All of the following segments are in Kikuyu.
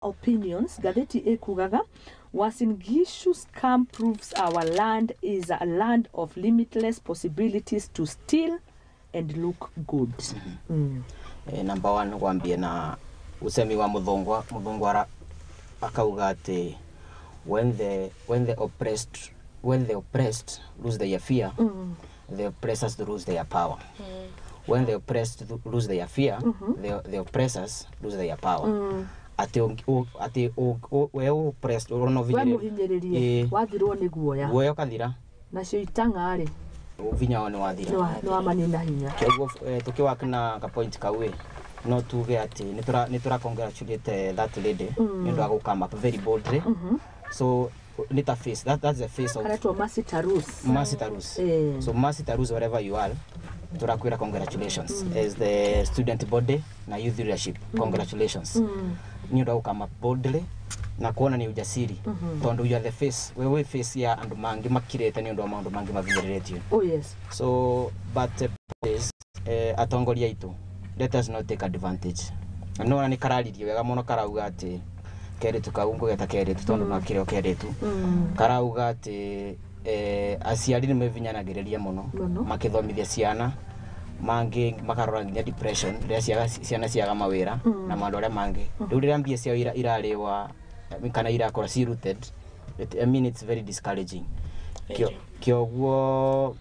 Opinions ngathĩti ĩkugaga Uasin Gishu scam proves our land is a land of limitless possibilities to steal and look good. Number one, gwambie na usemi wa muthungwa. Muthungwa akauga ati when the oppressed lose their fear, the oppressors lose their power. When the oppressed lose their fear, the oppressors lose their power. Ati we oppressed urona we mũhinyĩrĩrie wathirwo nĩ guoya. Guoya ũkathira. Nacio itang'a-rĩ, vinya wao nĩ wathira. Nĩ wamanina hinya. Kĩoguo tukiwak na ka point kau ĩ, no tuge atĩ nĩ tũra congratulate that lady nĩ ũndũ wa gũ come up very boldly. So nĩ ta face that's the face of Aretwo Mercy Tarus. Mercy Tarus. So Mercy Tarus, wherever you are, turakwira congratulations as the student body na youth leadership. Congratulations nĩ ũndũ wa gũ come up boldly na kuona nĩ ujasiri, tondũ you are the face, wewe face ya andũ mangĩ makirĩte nĩ ũndũ wa maũndũ mangĩ mavinyĩrĩrĩtio. So but please, atongoria aitũ, let us not take advantage. Na nĩwona nĩ kararirie wega mũno, karauga atĩ keritu kau ngũgeta keritu tondũ nakĩrĩ o keritu, karauga atĩ aciari nĩ mevinyanagĩrĩria mũno Mũno. Makĩthomithia ciana mangĩ makarora nginya depression rĩrĩa ciana ciaga mawĩra na maũndũ arĩa mangĩ. Rĩu rĩrĩa mbia ciao irarĩwa kana irakorwo ci rooted, I mean, it's very discouraging. Kĩoguo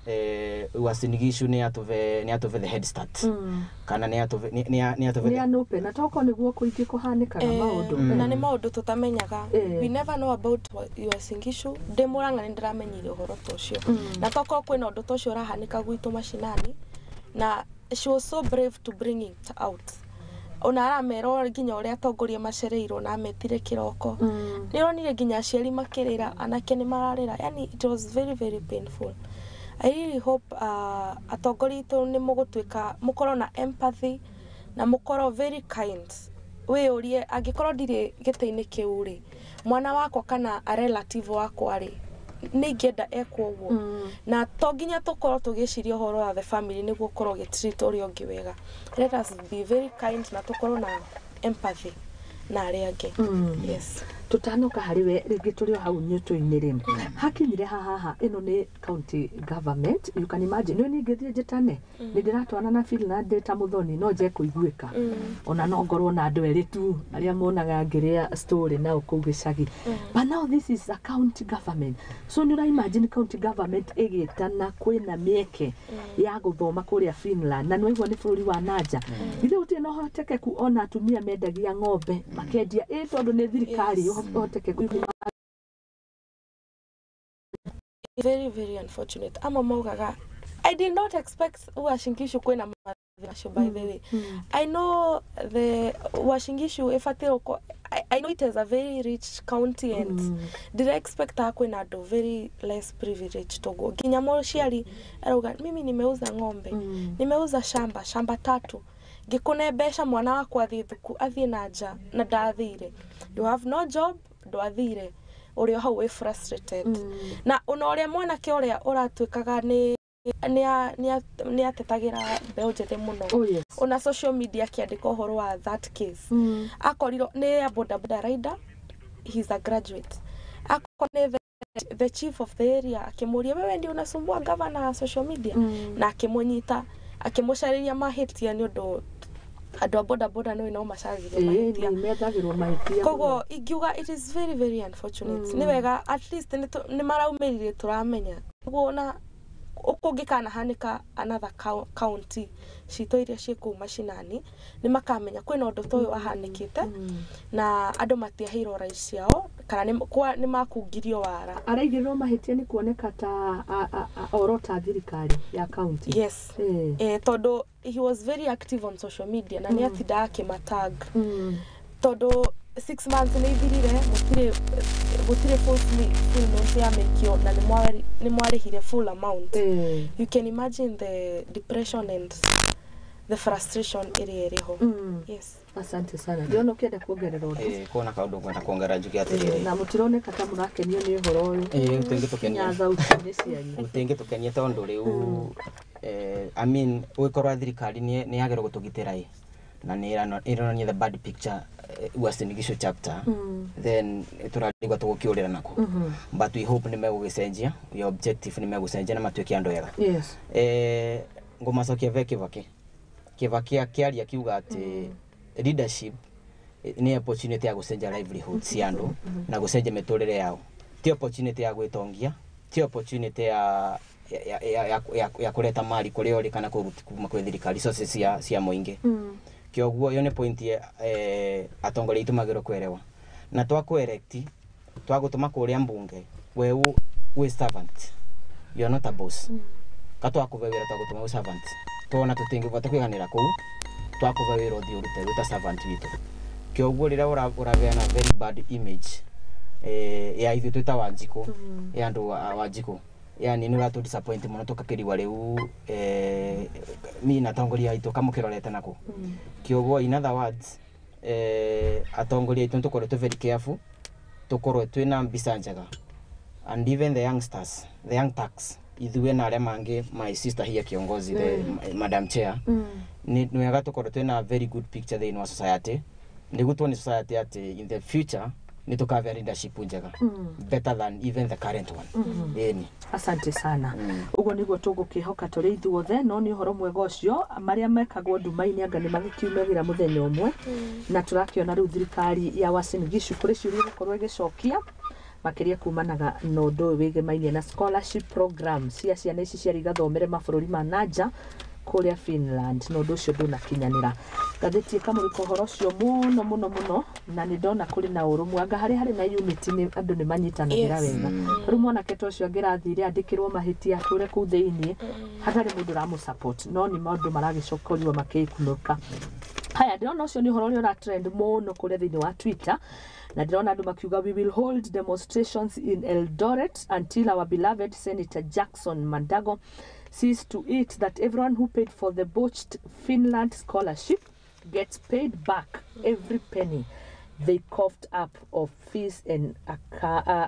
Uasin Gishu nĩ atũve the head start kana nĩ atũve Nĩ anũpe na toko nĩguo kũingĩ kũhanĩkaga maũndũ. Na nĩ maũndũ tũtamenyaga. We never know about Uasin Gishu. Ndĩ Mũrang'a nĩ ndĩramenyire ũhoro ta ũcio, na tokorwo kwĩna ũndũ ta ũcio ũrahanĩka gwitũ macinani, na she was so brave to bring it out. Ona aramera nginya ũrĩa atongoria macereirwo na ametire kĩroko. Nĩ ronire nginya aciari makĩrĩra, anake nĩ mararĩra. Yani it was very, very painful. I really hope atongoria aitũ nĩ mũgũtuĩka mũkorwo na empathy na mũkorwo very kind. Wĩyũrie, angĩkorwo ndirĩ gĩtĩ-inĩ kĩu rĩ, mwana wakwa kana a relative wakwa rĩ, nĩ ingĩenda ekwo ũguo? Na to nginya tũkorwo tũgĩciria ũhoro wa the family nĩguo ũkorwo ũgĩtreat ũrĩa ũngĩ wega. Let us be very kind na tũkorwo na empathy na arĩa angĩ. Yes. Tutanoka harĩ we rĩngĩ, tũrĩ o hau nyũtũ-inĩ rĩ, hakinyire hahaha ĩno nĩ county government. You can imagine, nĩ ningĩ thiĩ njĩtane nĩ ndĩratwarana na Finland ndĩ ta mũthoni, no nje kũiguĩka ona no ngorwo na andũ erĩ tu arĩa monaga ngĩrĩa story nao kũu gĩcagi. But now this is a county government, so nĩ ũra imagine county government ĩgĩtana kwĩna mĩeke ya gũthoma kũrĩa Finland, na nĩwaigua nĩ bũrũri wa nanja. Githĩ gũtirĩ na ũhotekeku ona atumia mendagia ng'ombe makendia ĩ, tondũ nĩ thirikari, ũhotekeku? Very, very unfortunate. Ama maugaga I did not expect Uasin Gishu kwĩna mathĩna macio. By the way, I know the Uasin Gishu ĩbatiĩ gũkorwo, I know it is a very rich county, and ndĩra expect kwĩna andũ very less privileged ũguo. Nginya mũciari arauga, "Mimi nimeuza ng'ombe, nimeuza shamba, shamba tatu, ngĩkũne mbeca mwana wakwa athiĩ thuku, athiĩ na nja, na ndathire." You have no job, ndwathire, ũrĩ o hau wĩ frustrated. Na ona ũrĩa mwanake ũrĩa ũratuĩkaga nĩ atetagĩra mbeũ njĩthĩ mũno. Ona social media akĩandĩka ũhoro wa that case, akorirwo nĩ a boda boda rider, he's a graduate. Akorwo nĩ the chief of the area akĩmũria, "Wewe ndio unasumbua governor social media?" Na akĩmũnyita, akĩmũcarĩria mahĩtia, nĩ ũndũ andũ a boda boda nĩ no macarĩrie mahĩtia. Nĩ methagĩrwo mahĩtia. Koguo ingiuga it is very, very unfortunate. Nĩ wega at least nĩ maraumĩrire, tũramenya ũguo, na kũngĩkanahanĩka another county citũ iria ciĩ kũu macinani, nĩ makamenya kwĩna ũndũ ta ũyũ wahanĩkĩte na andũ matiaheirwo rights ciao kana nĩ makungirio wara. Araigĩrĩrwo mahĩtia nĩ kuoneka ta orota thirikari ya county. Yes. Tondũ he was very active on social media na nĩ atindaga akĩmatag, tondũ 6 months nĩ ithirire, gũtirĩ full note ya mĩkio na nĩ mwarĩhire full amount. You can imagine the depression and the frustration ĩrĩa ĩrĩ ho. Yes. Asante sana. Ndĩrona ũkĩenda kuongerera ũndũ. Kona kaũndũ ngwenda kuongerera, njuge atĩrĩrĩ. Na mũtironeka ta mũrakenio nĩ ũhoro ũyũ. Ũtĩngĩtũkenia. Nginya thauti-inĩ cianyu. Ũtĩngĩtũkenia, tondũ rĩu I mean, ũgĩkorwo thirikari nĩ yagĩrĩirwo gũtũgitĩra ĩ, na nĩ ĩronania the bad picture. Uasin Gishu chapter, then turarigwa tugukiurira nako, but we hope nimegugicenjia. Your objective nimegucenjia na matuike andu ega. Ngumacokia ve Kibaki. Kibaki akiaria akiuga ati leadership ni opportunity ya gucenjia livelihood cia andu na gucenjia miturire yao, ti opportunity ya gwitongia, ti opportunity ya kureta mali kuria uri kana kuma kwi thirikari, resources cia muingi. Kioguo iyo ni point atongoria itu magirwo kwerewa na twakũ-elect, twagũtũma kũrĩa mbunge, we wĩ servant, you are not a boss. Ka twakũve wĩra, twagũtũma wĩ servant, tuona tũtingĩbota kwiganĩra kũu, twakũve wĩra ũthiĩ ũrute wĩ ta servant witũ. Kĩoguo rĩrĩa ũrabeana very bad image ya ithuĩ twĩ ta Wanjikũ, ya andũ a Wanjikũ, yani nĩ ũratũ disappoint mũno, tũkakĩrigwa rĩu mi na atongoria aitũ kamũkĩrorete nakũ. Kĩoguo, in other words, atongoria aitũ nĩtũkorwo twĩ very careful, tũkorwo twĩna mbica njega, and even the youngsters, the young turks, ithuĩ na arĩa mangĩ, my sister here kiongozi, the madam chair, nĩ wega tũkorwo twĩna very good picture thĩinĩ wa society, nĩguo tuone society atĩ in the future nĩ tũkavea leadership njega, better than even the current one. Ĩni. Asante sana. Ũguo nĩguo tũgũkĩhoka tũrĩ ithuothe, no nĩ ũhoro mwega ũcio, marĩa mekagwo nduma-inĩ anga nĩ magĩkiumagĩra mũthenya ũmwe. Na tũrakĩona rĩu thirikari ya Uasin Gishu kũrĩ ciũria ĩgũkorwo ĩgĩcokia makĩria kumanaga na ũndũ ũyũ wĩgĩmainie na scholarship program cia ciana ici ciarĩ igathomere mabũrũri ma nanja kũrĩa Finland, na ũndũ ũcio ndũnakinyanĩra. Ngathĩti ĩkamũrĩka ũhoro ũcio mũno mũno mũno, na nĩ ndona kũrĩ na ũrũmwe, anga harĩa harĩ na unity nĩ andũ nĩ manyitanagĩra wega. Rĩu mwanake ta ũcio angĩrathire andĩkĩrwo mahĩtia atũre kũu thĩiniĩ hatarĩ mũndũ ũramũ support, no nĩ maũndũ maragĩcokorio makĩkunũka. Haya, ndĩrona ũcio nĩ ũhoro ũrĩa ũra trend mũno kũrĩa thĩinĩ wa Twitter, na ndĩrona andũ makiuga, "We will hold demonstrations in Eldoret until our beloved Senator Jackson Mandago sees to it that everyone who paid for the botched Finland scholarship gets paid back every penny they coughed up of fees and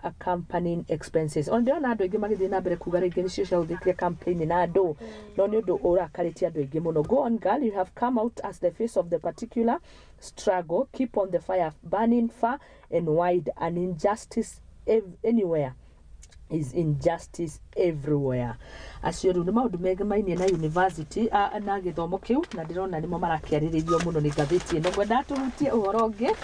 accompanying expenses." Ona ndĩrona andũ aingĩ magĩthiĩ na mbere kuga rĩngĩ nĩcio ciahũthĩkire campaign na andũ, no nĩ ũndũ ũrakarĩtie andũ aingĩ mũno. "Go on girl, you have come out as the face of the particular struggle. Keep on the fire burning far and wide. An injustice anywhere is injustice everywhere." Acio rĩu nĩ maũndũ megemainie na university na gĩthomo kĩu, na ndĩrona nĩmo marakĩarĩrĩrio mũno nĩ ngathĩti ĩno. Ngwendaga tũhutie ũhoro ũngĩ,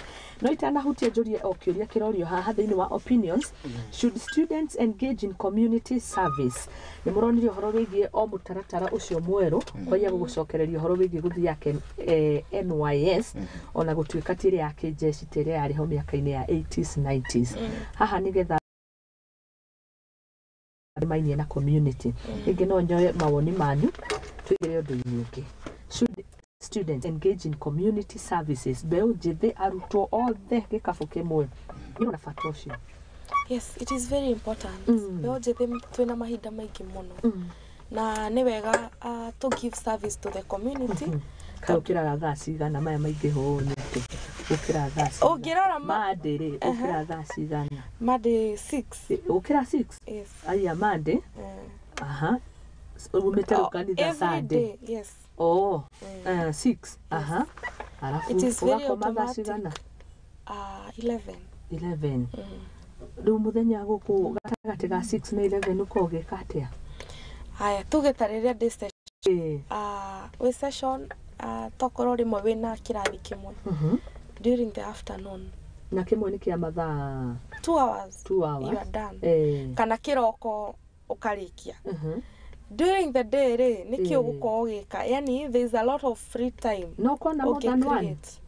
no itanahutia njũrie o kĩũria kĩrorio haha thĩinĩ wa opinions: should students engage in community service? Nĩ mũronire ũhoro wĩgiĩ o mũtaratara ũcio mwerũ kwaiya gũgũcokereria ũhoro wĩgiĩ gũthiĩ NYS, ona gũtuĩka ti ĩrĩa ya kĩnjeshi ta ĩrĩa yarĩ ho mĩaka-inĩ ya 80s, 90s. Haha nĩgetha mainie na community rĩngĩ, no nyoe mawoni manyu tũigĩre ũndũ-inĩ ũngĩ. Should students engage in community services? Mbeũ njĩthĩ, arutwo othe gĩkabũ kĩmwe, nĩ na bata ũcio? Yes, it is very important. Mbeũ njĩthĩ twĩna mahinda maingĩ mũno, na nĩ wega to give service to the community. Kaĩ ũkĩraga thaa cigana? Maya maingĩ hũnyĩte, ũkĩraga thaa cigana? Ũngĩrora Monday rĩ, ũkĩraga thaa cigana? Monday 6. Ũkĩra 6? Yes. Aya, Monday? Aha, umĩte Oh, kanitha every Sunday? day, yes. Oh, 6, aha, arafu It is very ũgakoma thaa automatic. cigana? 11. 11. Rĩu mũthenya gũkũ gatagatĩ ga 6 na 11 ũkoragwo ũgĩka atĩa? Haya, tuge ta rĩrĩa ndĩ session, wĩ session, tokorwo rĩmwe wĩna kĩrathi kĩmwe during the afternoon. Na kĩmwe nĩ kĩa mathaa? 2 hours. 2 hours. You are done. Kana kĩroko ũkarĩkia. During the day rĩ, nĩkĩ ũgũkorwo ũgĩka? Yani there is a lot of free time. No kona more than one Ũngĩ-create.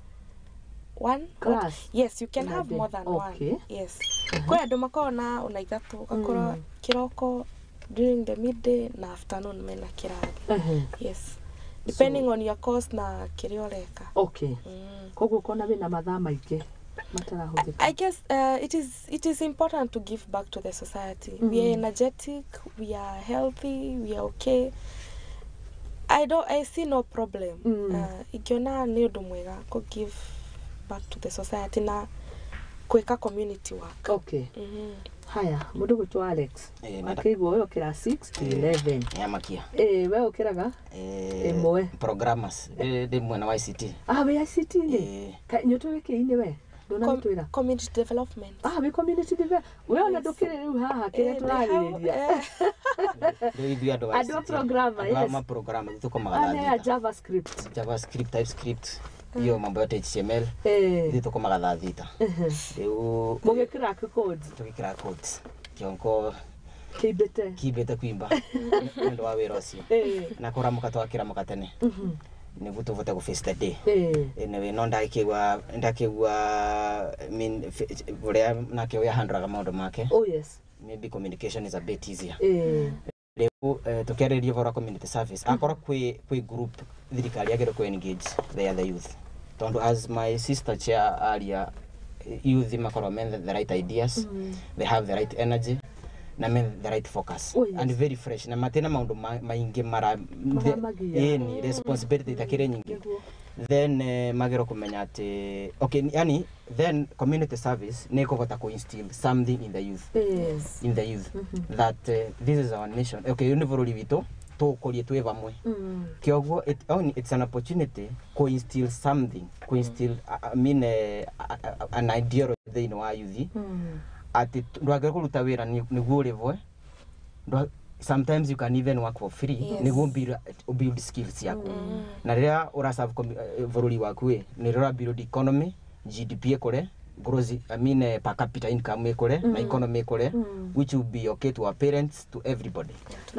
One class? Yes, you can In a have day. more than one. Yes, kwĩ andũ makoragwo na ona ithatũ, ũgakora kĩroko, during the midday na afternoon mena kĩrathi. Yes, depending on your course na kĩrĩa ũreka. Koguo ũkona wĩna mathaa maingĩ matarahũthĩka. I guess it is important to give back to the society. We are energetic, we are healthy, we are okay. I don't I see no problem. Ingĩona nĩ ũndũ mwega kũ give back to the society na gwĩka community work. Haya, mũndũ gwĩtwo Alex. Akĩigua we ũkĩra 6 to 11. Nĩamakia. Ĩĩ, we ũkĩraga ĩmwe. Programmers ndĩ mwena wa ICT. Ah, wĩ ICT-inĩ? Ĩĩ. Nyũtũ wĩkĩ-inĩ we? Ndũnagĩtwĩra. Community development. Ah, wĩ community development. We ona ndũkĩrĩ rĩu haha kĩrĩa tũrarĩrĩria. Rĩu ithuĩ andũ a Andũ a ICT, programmer, andũ a yes. ma programmer tũkomaga Aya thaa ya thita. JavaScript. JavaScript, TypeScript, hiyo mambo yote HTML. Eh. Ithuĩ tũkomaga thaa thita. Rĩu Mũgĩcrack codes. Tũgĩkĩra codes. Kĩonko kĩimbĩte. Kimbĩte kwimba nĩ ũndũ wa wĩra ũcio. Na kũramũka twakĩramũka tene nĩguo tũvote gũ face the day. Anyway, no ndakĩgua ndakĩgua, I mean, ũrĩa nake ũrĩa handũraga maũndũ make. Oh yes. Maybe communication is a bit easier. Rĩu tũkĩarĩrĩria ũhoro wa community service, akorwo kwĩ group thirikari yagĩrĩirwo kũ engage, they are the youth, tondũ as my sister chair aria, youth makorwo men the right ideas, they have the right energy na men the right focus Oh, yes. and very fresh na matina maũndũ maingĩ mara Maramagia. Ĩni responsibility itakĩrĩ nyingĩ. Nĩguo. Then magĩrĩirwo kũmenya atĩ okay, yani then community service nĩ ĩkũhota kũ instill something in the youth, in the youth that this is our nation, okay, ũyũ nĩ bũrũri witũ tũũkũrie twĩ vamwe. Kĩoguo it's an opportunity kũ instill something, kũ instill I mean, an ideology thĩinĩ wa youth atĩ ndwagĩrĩirwo kũruta wĩra nĩguo ũrĩvwe. Sometimes you can even work for free nĩguo build skills ciaku, na rĩrĩa ũraserve bũrũri waku ĩ nĩ rĩrĩa ũra build economy, GDP ĩkũre, gross, I mean, per capita income ĩkũre na economy ĩkũre, which will be okay to our parents, to everybody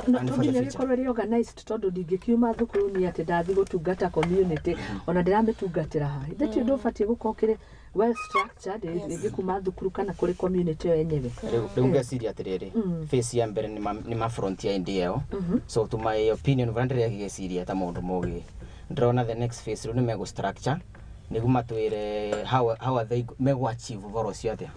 No and to for the nginya future. gĩkorwo ĩrĩ organized, tondũ ndingĩkiuma thukuru ni atĩ ndathiĩ gũtungata community ona ndĩramĩtungatĩra ha ithe ti ũndũ ũbatiĩ gũkorwo ũkĩrĩ well structured rĩngĩ kuma thukuru kana kũrĩ community ĩyo yenyewe. Rĩu ngeciria atĩrĩrĩ, phase ya mbere nĩ ma frontier ĩndĩ ĩyo. So to my opinion, ũrĩa ndĩregĩciria ta mũndũ mũgĩ, ndĩrona the next phase rĩu nĩ megũ structure nĩguo matwĩre how are they megũ achieve ũhoro ũcio atĩa,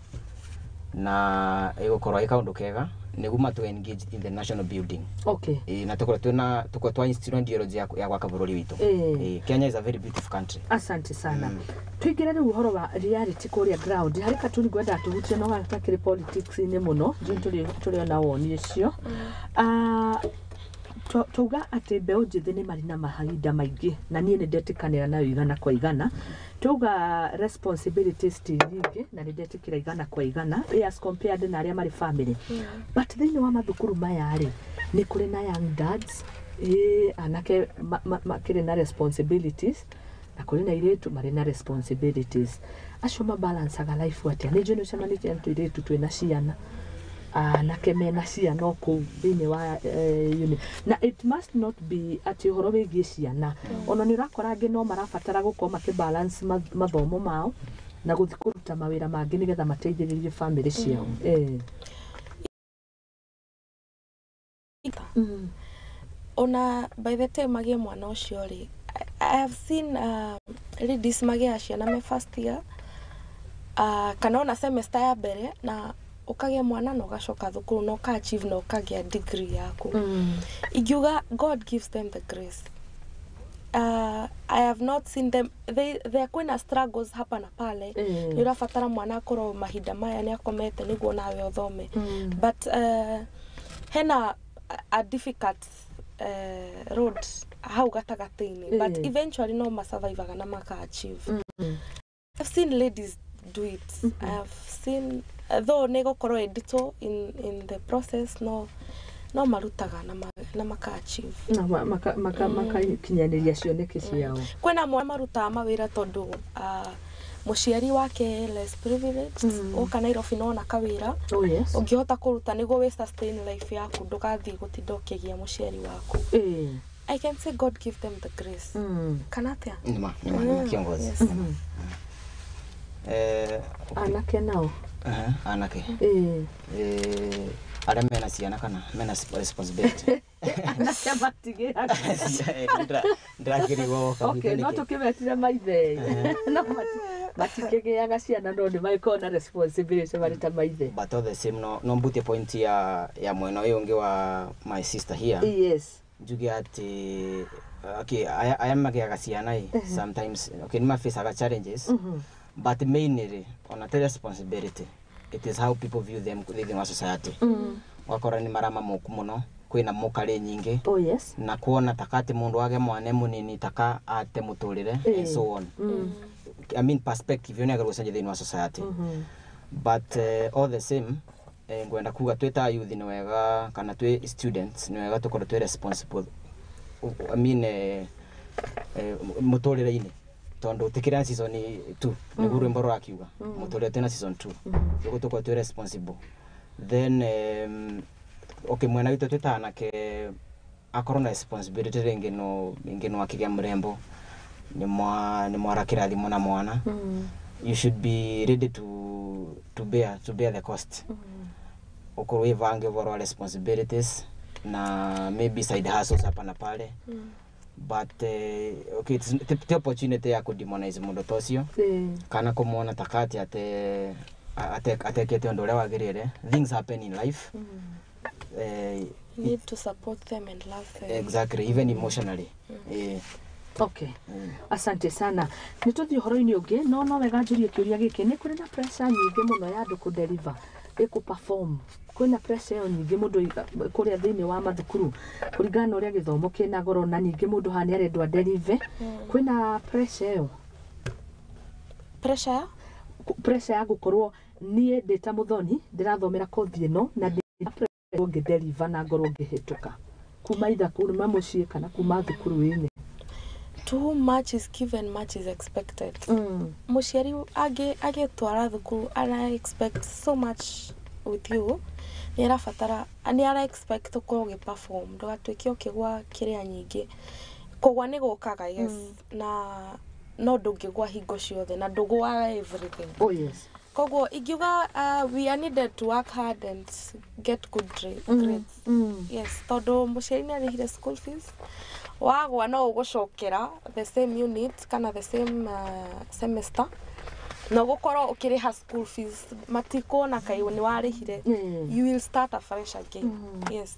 na ĩgũkorwo ĩ kaũndũ kega nĩguo matũ engage in the national building. Ĩĩ, na tũkorwo twĩna tũkorwo twa instill ideology ya gwaka bũrũri witũ. Ĩĩ, Kenya is a very beautiful country. Asante sana. Tuingĩre rĩu ũhoro wa reality kũrĩa ground harĩ katuni ngwenda tũhutie no gatakĩrĩ politics-inĩ mũno, njũĩ tũrĩ ona woni ũcio. Ah, tauga atĩ mbeũ njĩthĩ nĩ marĩ na mahinda maingĩ na niĩ nĩ ndetĩkanĩra nayo 100%. Tauga responsibilities ti nyingĩ na nĩ ndetĩkĩra 100% as compared na arĩa marĩ family, but thĩinĩ wa mathukuru maya rĩ, nĩ kũrĩ na young dads, ĩĩ, anake makĩrĩ na responsibilities na kũrĩ na airĩtu marĩ na responsibilities. Acio mabalancaga life atĩa? Nĩ njũĩ nĩ ũcemanĩtie na tũirĩtu twĩna ciana, anake mena ciana o kũu thĩinĩ wa uni, na it must not be atĩ ũhoro wĩgiĩ ciana, ona nĩ ũrakora angĩ no marabatara gũkorwo makĩbalance mathomo mao na gũthiĩ kũruta mawĩra mangĩ nĩgetha mateithĩrĩrie family ciao. Ona by the time magĩe mwana ũcio rĩ, I have seen ladies magĩaga ciana me first year kana ona semester ya mbere, na ũkagĩa mwana na ũgacoka thukuru na ũka achieve na ũkagĩa degree yaku. Ingiuga God gives them the grace. I have not seen them, they kwĩna struggles hapa na pale. Nĩ ũrabatara mwana akorwo mahinda maya nĩ akomete nĩguo nawe ũthome, but hena a difficult road hau gatagatĩ-inĩ, but eventually no masurvivaga na maka achieve. I've seen ladies do it. I have seen, though nĩ gũkorwo ĩnditũ in the process, no marutaga na maka achieve. Na makakinyanĩria cioneki ciao. Kwĩna amwe marutaga mawĩra tondũ mũciari wake less privileged, oka Nairobi nona kawĩra ũngĩhota kũruta nĩguo wĩ sustain life yaku, ndũgathiĩ gũtinda ũkĩgia mũciari waku. I can say God give them the grace. Kana atĩa? Nĩma nĩma nĩma, kiongozi. Yes. Anake nao? Aha, anake. Arĩa mena ciana kana mena responsibility. Anake matigĩaga. Ndĩrakĩrigwo. Okay, no tũkĩmetire maithe, no matikĩgĩaga ciana, no nĩ magĩkorwo na responsibility marĩ ta maithe. But all the same, no mbutie point ya mwena ũyũ ũngĩ wa my sister here. Njuge atĩ okay, aya magĩaga ciana ĩ sometimes, okay, nĩ mafacaga challenges, but mainly ona te responsibility. It is how people view them thĩinĩ wa society. Ũgakora nĩ maramamoku mũno, kwĩna mũkarĩ nyingĩ Oh yes. na kuona taka atĩ mũndũ age mwana e mũnini taka ate mũtũrĩre and so on. I mean, perspective ĩyo nĩ yagĩrĩirwo gũcenjia thĩinĩ wa society. But all the same, ngwenda kuga twĩ ta youth nĩ wega, kana twĩ students nĩ wega tũkorwo twĩ responsible, I mean, mũtũrĩre-inĩ, tondũ tĩkĩrĩ na season 2, nĩguo rwĩmbo rũrakiuga mũtũrĩre twĩna season 2, ũguo tũkorwo twĩ responsible. Then okay, mwena witũ twĩ ta anake, akorwo na responsibility rĩngĩ no rĩngĩ no akĩgĩa mũrembo nĩ mwara kĩrathimo na mwana, you should be ready to bear the cost, ukorwo wivange ũhoro wa responsibilities na maybe side hustles hapa na pale. But okay, it's ti opportunity ya kudemonize mũndũ ta ũcio kana kũmuona ta kati ate atekete ũndũ ũrĩa wagĩrĩire. Things happen in life. You need to support them and love them. Exactly, even emotionally. Okay, asante sana. Nĩ tũthiĩ ũhoro-inĩ ũngĩ, no wega njũrie kĩũria gĩkĩ: nĩ kũrĩ na pressure nyingĩ mũno ya andũ kũdeliver, ĩkũ perform? Kwĩna pressure ĩyo nyingĩ mũndũ kũrĩa thĩinĩ wa mathukuru, kũringana na ũrĩa gĩthomo kĩna goro, na ningĩ mũndũ haha nĩ arendwo adeliver? Kwĩna pressure ĩyo? Pressure ya? Pressure ya gũkorwo niĩ ndĩ ta mũthoni ndĩrathomera kothi ĩno na ndĩ pressure ngĩdeliver na ngorwo ngĩhĩtũka kuma itha kuma mũciĩ kana kuma thukuru-inĩ. To whom much is given, much is expected. Mũciari agĩtwara thukuru ara expect so much with you. Nĩ arabatara, nĩ ara expect ũkorwo ũgĩ perform, ndũgatuĩke ũkĩgwa kĩrĩa nyingĩ. Kũgwa nĩ gũkaga, yes, na no ndũngĩgwa hingo ciothe na ndũgwaga everything. Oh yes. Koguo ingiuga we are needed to work hard and get good grades. Yes, tondũ mũciari nĩ arĩhire school fees, wagwa no ũgũcokera the same unit kana the same semester na ũgũkorwo ũkĩrĩha school fees, matikuona kaĩ nĩ warĩhire. You will start afresh again. Yes,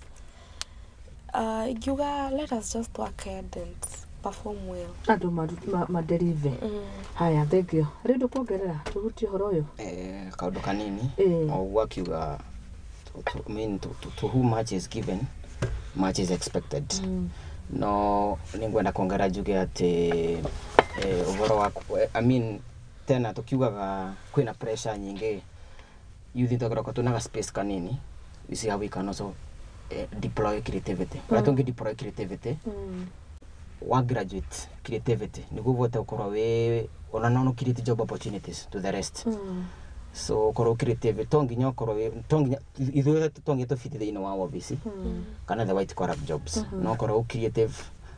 ingiuga let us just work hard and perform well. Andũ madeliver. Haya, thengio. Rĩu ndũkuongerera tũhutie ũhoro ũyũ? Kaũndũ kanini. O ũguo akiuga, I mean, to whom much is given, much is expected. No nĩngwenda kuongerera njuge atĩ ũhoro wa I mean, tena tukiugaga kwĩna pressure nyingĩ, youth tũkoragwo twĩna space kanini. You see how we can also deploy creativity, ũrĩa tũngĩ deploy creativity wa graduate creativity nĩguo ũvote gũkorwo wĩ ona no create job opportunities to the rest. So ũkorwo creative, to nginya ũkorwo wĩ, to nginya ithuĩ, to nginya tũbiti thĩinĩ wa obici kana the white collar jobs. No ũkorwo creative,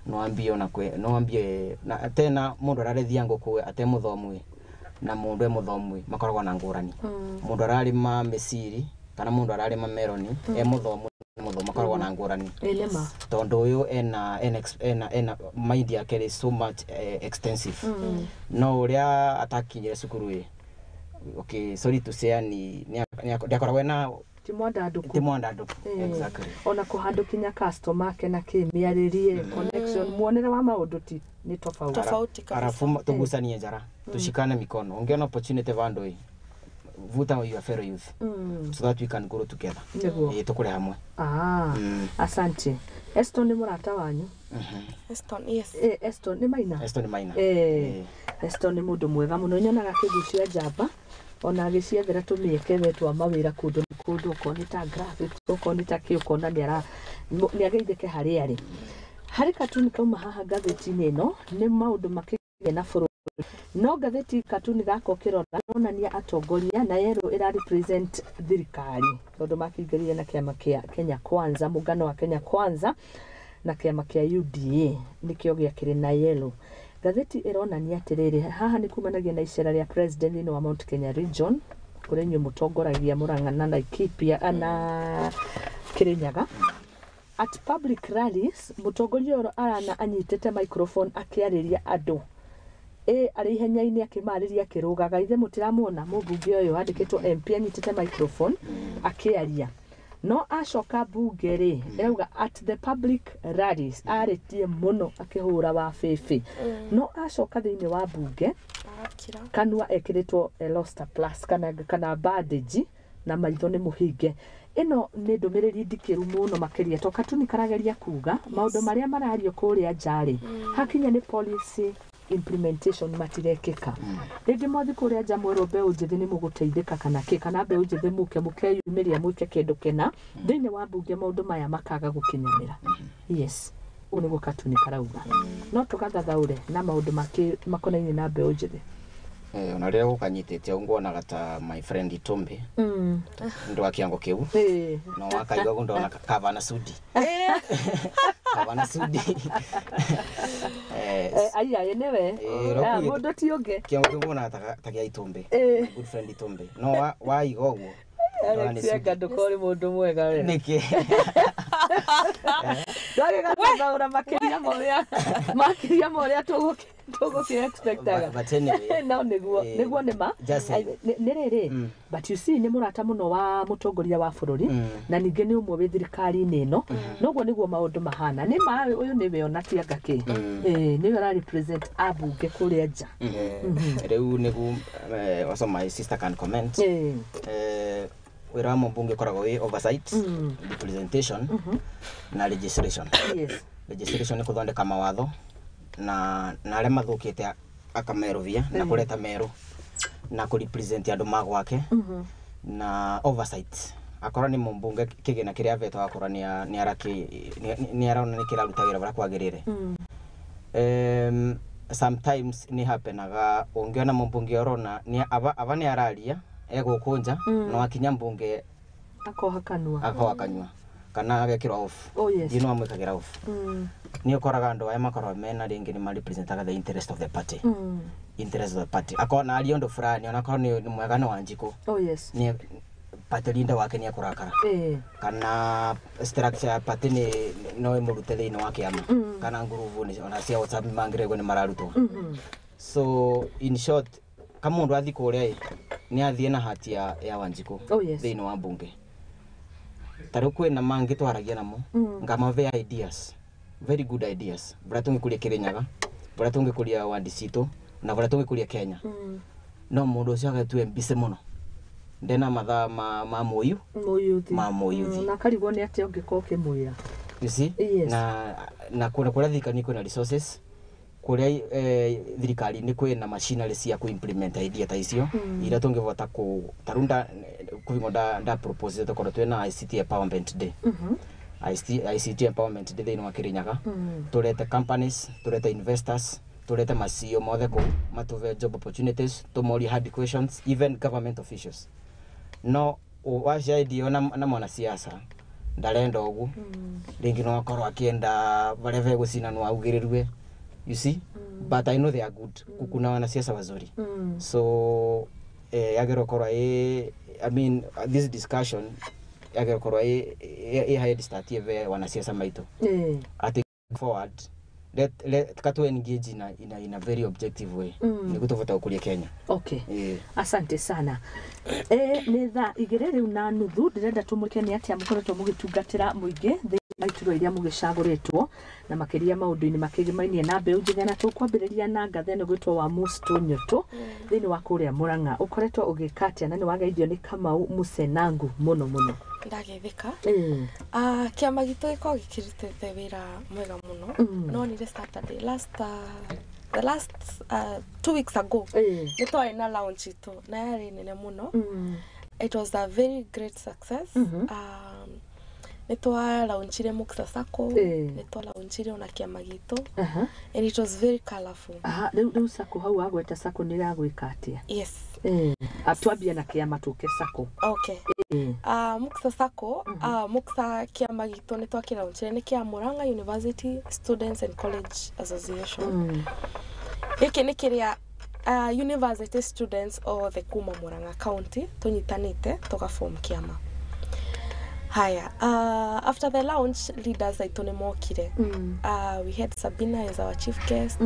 no ambie ona kwe, no ambie na tena mũndũ ararĩthia ngũkũ ate mũthomu ĩ, na mũndũ e mũthomu ĩ, makoragwo na ngũrani. Mũndũ ararĩma mĩciri kana mũndũ ararĩma meroni e mũthomu na mũthomu makoragwo na ngũrani. Ĩ nĩma. Tondũ ũyũ ena mind yake is so much extensive, no ũrĩa atakinyire cukuru ĩ, okay, sorry to say, ni ndiakoragwo ena Ti mwandandũku. Ti mwandandũku. Exactly. Ona kũhandũ kinya customer ake na kĩ mĩarĩrie connection, muonere wa maũndũ ti nĩ tofauti. Tofauti kabisa. Arafu tugucanie njara, tushikane mikono. Ungiona opportunity vandu ĩ, vuta your fellow youth so that we can grow together. Nĩguo. Ĩ, tukure hamwe. Ah, asante. Eston nĩ mũrata wanyu? Eston, yes. Eston nĩ Maina. Eston Maina. Eston nĩ mũndũ mwega mũno, nyonaga akĩgucia njamba ona agĩciethera tũmĩeke we twa mawĩra kũndũ na kũndũ, okorwo nĩ ta graphics, okorwo nĩ ta kĩ, ũkona nĩ ageithĩke harĩa arĩ. Harĩ katuni kauma haha ngathĩti-inĩ ĩno, nĩ maũndũ makĩgĩa na bũrũri, no ngathĩti katuni gaka ũkĩrora ronania atongoria na yerũ ĩra represent thirikari, tondũ makĩingĩrire na kĩama kĩa Kenya Kwanza, mũngano wa Kenya Kwanza na kĩama kĩa UDA nĩkĩo gĩakĩrĩ na yellow. Ngathĩti ĩronania atĩrĩrĩ, haha nĩ kumanagia na icera rĩa president thĩinĩ wa Mount Kenya region, kũrĩa inyuĩ mũtongoragia Mũrang'a na Laikipia na Kĩrĩnyaga. At public rallies, mũtongoria ũyũ arana anyitĩte microphone akĩarĩria andũ, ĩ arĩ ihenya-inĩ akĩmarĩria akĩrũgaga. Ithe mũtiramuona mũmbunge ũyũ andĩkĩtwo MP anyitĩte microphone akĩaria, no acoka mbunge rĩ, ĩrauga at the public rallies arĩtie mũno akĩhũra wa bĩbĩ, no acoka thĩinĩ wa mbunge Arakira. Kanua ekĩrĩtwo Elastoplast kana bandage. Na maitho nĩ mũhinge. Ĩno nĩ ndũmĩrĩri ndikĩru mũno makĩria to katuni karageria kuga maũndũ marĩa marario kũrĩa nja-rĩ, hakinya nĩ policy implementation matirekĩka. Rĩngĩ mwathi kũrĩa nja mwerwo mbeũ njĩthĩ nĩ mũgũteithĩka kana kĩ, kana mbeũ njĩthĩ mũke mũkeyumĩria mwĩke kĩndũ kĩna thĩinĩ wa mbunge, maũndũ maya makaga gũkinyanĩra. Yes, ũguo nĩguo katuni karauga. No tũgathathaũre na maũndũ makonainie na mbeũ njĩthĩ. Ona rĩrĩa gũkanyitĩte ũguo nguonaga ta my friend Itumbi ndu wa kĩango kĩu no wakaigua ũguo ndona kavana sudi, kavana sudi. Aya nĩwe. Mũndũ ti ũngĩ. Kĩango kĩu nguonaga ta gĩa Itumbi, my good friend Itumbi, no waiga ũguo ndona nĩ Alex Enga, ndũkorwo ũrĩ mũndũ mwega we. Nĩkĩ? Ndwagĩgathathaũra makĩria ma ũrĩa tũgũkĩ expectaga. But anyway, no nĩguo nĩguo nĩ ma. Just say. Nĩ rĩrĩ, but you see, nĩ mũrata mũno wa mũtongoria wa bũrũri na ningĩ nĩ ũmwe wĩ thirikari-inĩ ĩno, noguo nĩguo maũndũ mahana. Nĩ ma ũyũ nĩwe ona tianga kĩ. Nĩwe ũra represent ambunge kũrĩa nja. Rĩu nĩgu also my sister can comment. Wĩra wa mũmbunge ũkoragwo wĩ oversight, representation na legislation. Legislation nĩ kũthondeka mawatho na arĩa mathũkĩte akamerũvia na kũreta merũ na kũ represent andũ ma gwake, na oversight akorwo nĩ mũmbunge kĩgĩna kĩrĩa avetwo akorwo nĩ arona nĩ kĩraruta wĩra ũrĩa kwagĩrĩire. Sometimes nĩ happenaga ũngĩona mũmbunge ũrona nĩ aba nĩ araria egũkũ nja, no akinya mbunge akoha kanua. Akoha kanyua kana agekĩrwo off. Oh, yes. You know amwĩkagĩra off. Nĩ ũkoraga andũ aya makoragwo mena rĩngĩ nĩ marepresentaga the interest of the party, interest of the party, akona aria ũndũ fulani onakorwo nĩ mwega nĩ Wanjikũ, Oh yes. nĩ party leader wake nĩ ekũrakara, kana structure ya party nĩ no ĩmũrute thĩinĩ wa kĩama, kana ngurubu nĩ ona cia WhatsApp mangĩregwo nĩ mararutwo. So in short, kamundu athi kũrĩa ĩ nĩ athiĩ na hati ya Wanjikũ Oh, yes. thĩinĩ wa mbunge. Ta rĩu kwĩna mangĩ twaragia namo, ngamave ideas, very good ideas, bũrĩa tũngĩkũria Kĩrĩnyaga, bũrĩa tũngĩkũria wandi citũ na bũrĩa tũngĩkũria Kenya, no mũndũ ũcio agetue mbise mũno, ndena mathaa ma mũyu Mũyuthi. Ma mũyuthi. Na akarigwo nĩ atĩa ũngĩkorwo ũkĩmwĩra. You see? Yes. Na kũrĩa thirikari kwĩna resources, kũrĩa thirikari-inĩ kwĩna machinery cia ku implement idea ta icio iria tũngĩvota ku ta rĩu kũbingo nda propose tũkorwo twĩna ICT empowerment day, ICT empowerment day thĩinĩ wa Kĩrĩnyaga, tũrete companies, tũrete investors, tũrete ma CEO mothe kũu matũve job opportunities, tũmorie hard questions, even government officials. No wacia idea na mwanasiasa ndarenda ũguo, rĩngĩ no akorwo akĩenda barĩa begũcinanwo augĩrĩrue, you see? But I know they are good. Kuna wanasiasa wazuri. So yagĩrĩirwo gũkorwo ĩ, I mean, this discussion yagĩrĩirwo gũkorwo ĩ head start ĩve wanasiasa maitũ ati forward, let katu engage in a very objective way nĩguo tũvote gũkũria Kenya. Okay. Asante sana. Nĩ thaa igĩrĩ rĩu na nuthu. Ndĩrenda tũmũke nĩ atĩa mũkoretwo mũgĩtungatĩra mũingĩ thĩinĩ wa iturwa iria mũgĩcagũrĩtwo na makĩria maũndũ-inĩ makĩgĩmainie na mbeũ njĩthĩ, na tũkwambĩrĩria na ngatha ĩno gwĩtwo wa Musto Nyoto thĩinĩ wa kũrĩa Mũrang'a. Ũkoretwo ũgĩka atĩa na nĩ wageithio nĩ Kamau Musenangu mũno mũno? Ndageithĩka. Kĩama gitũ gĩkoragwo gĩkĩrutĩte wĩra mwega mũno. Nonire Saturday last, the last 2 weeks ago, nĩ twarĩ na launch itũ na yarĩ nene mũno. It was a very great success. Nĩ twalaunchire Muksa Sacco, nĩ twalaunchire ona kĩama gitũ, and it was very colorful. Aha, rĩu sacco hau wagweta sacco nĩ ĩragwĩka atĩa? Yes. Twambie na kĩama tũke sacco. Okay. Muksa Sacco, Muksa kĩama gitũ nĩ twakĩlaunchire, nĩ kĩa Murang'a University Students and College Association. Gĩkĩ nĩ kĩrĩa university students othe kuma Murang'a County tũnyitanĩte tũgaform kĩama. Haya, after the launch, leaders aitũ nĩ mokire. We had Sabina as our chief guest.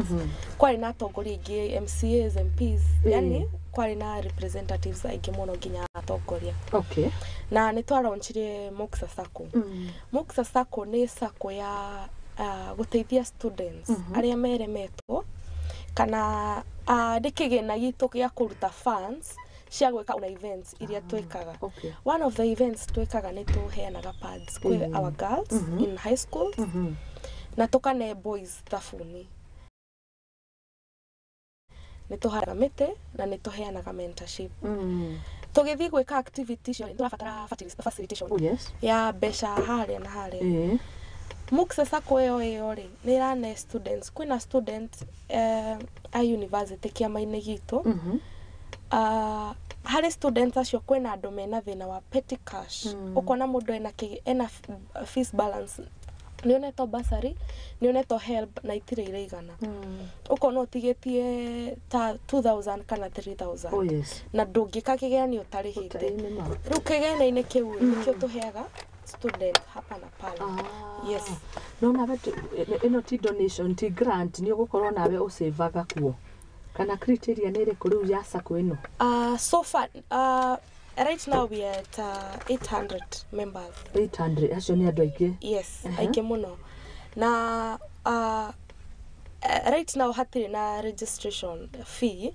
Kwarĩ na atongoria aingĩ, MCAs, MPs, yani kwarĩ na representatives aingĩ mũno nginya atongoria. Na nĩ twalaunchire Muksa Sacco. Muksa Sacco nĩ sacco ya gũteithia students arĩa meremetwo kana nĩ kĩgĩna gitũ gĩa kũruta funds. Cia gwĩka ona events iria twĩkaga. Okay. One of the events twĩkaga nĩ tũheanaga pads kwĩ our girls in high schools na tũkane boys thabuni. Nĩ tũhandaga mĩtĩ na nĩ tũheanaga mentorship. Tũgĩthiĩ gwĩka activity icio nĩ tũrabatara facilitation Oh, yes. ya mbeca harĩa na harĩa. Mukse Sacco ĩyo rĩ, nĩ ĩrane students, kwĩna student a university kĩama-inĩ gitũ. Harĩ students acio kwĩna andũ mena thĩna wa petty cash. Ũkona mũndũ ena fees balance, nĩ onetwo bursary, nĩ onetwo help na itirĩ iraigana. Ũkona ũtigĩtie ta 2000 kana 3000 Oh, yes. na ndũngĩka kĩgeranio ũtarĩhĩte. Ũtarĩ nĩ ma. Rĩu kĩgĩna-inĩ kĩu nĩkĩo tũheaga student hapa na pale. Ah. Yes. No nawe ĩno ti donation, ti grant, nĩ ũgũkorwo nawe ũcĩvaga kuo, kana criteria nĩ ĩrĩkũ rĩu ya sacco ĩno? So far, right now we are at 800 members. 800, acio nĩ andũ aingĩ. Yes, aingĩ mũno. Na right now hatirĩ na registration fee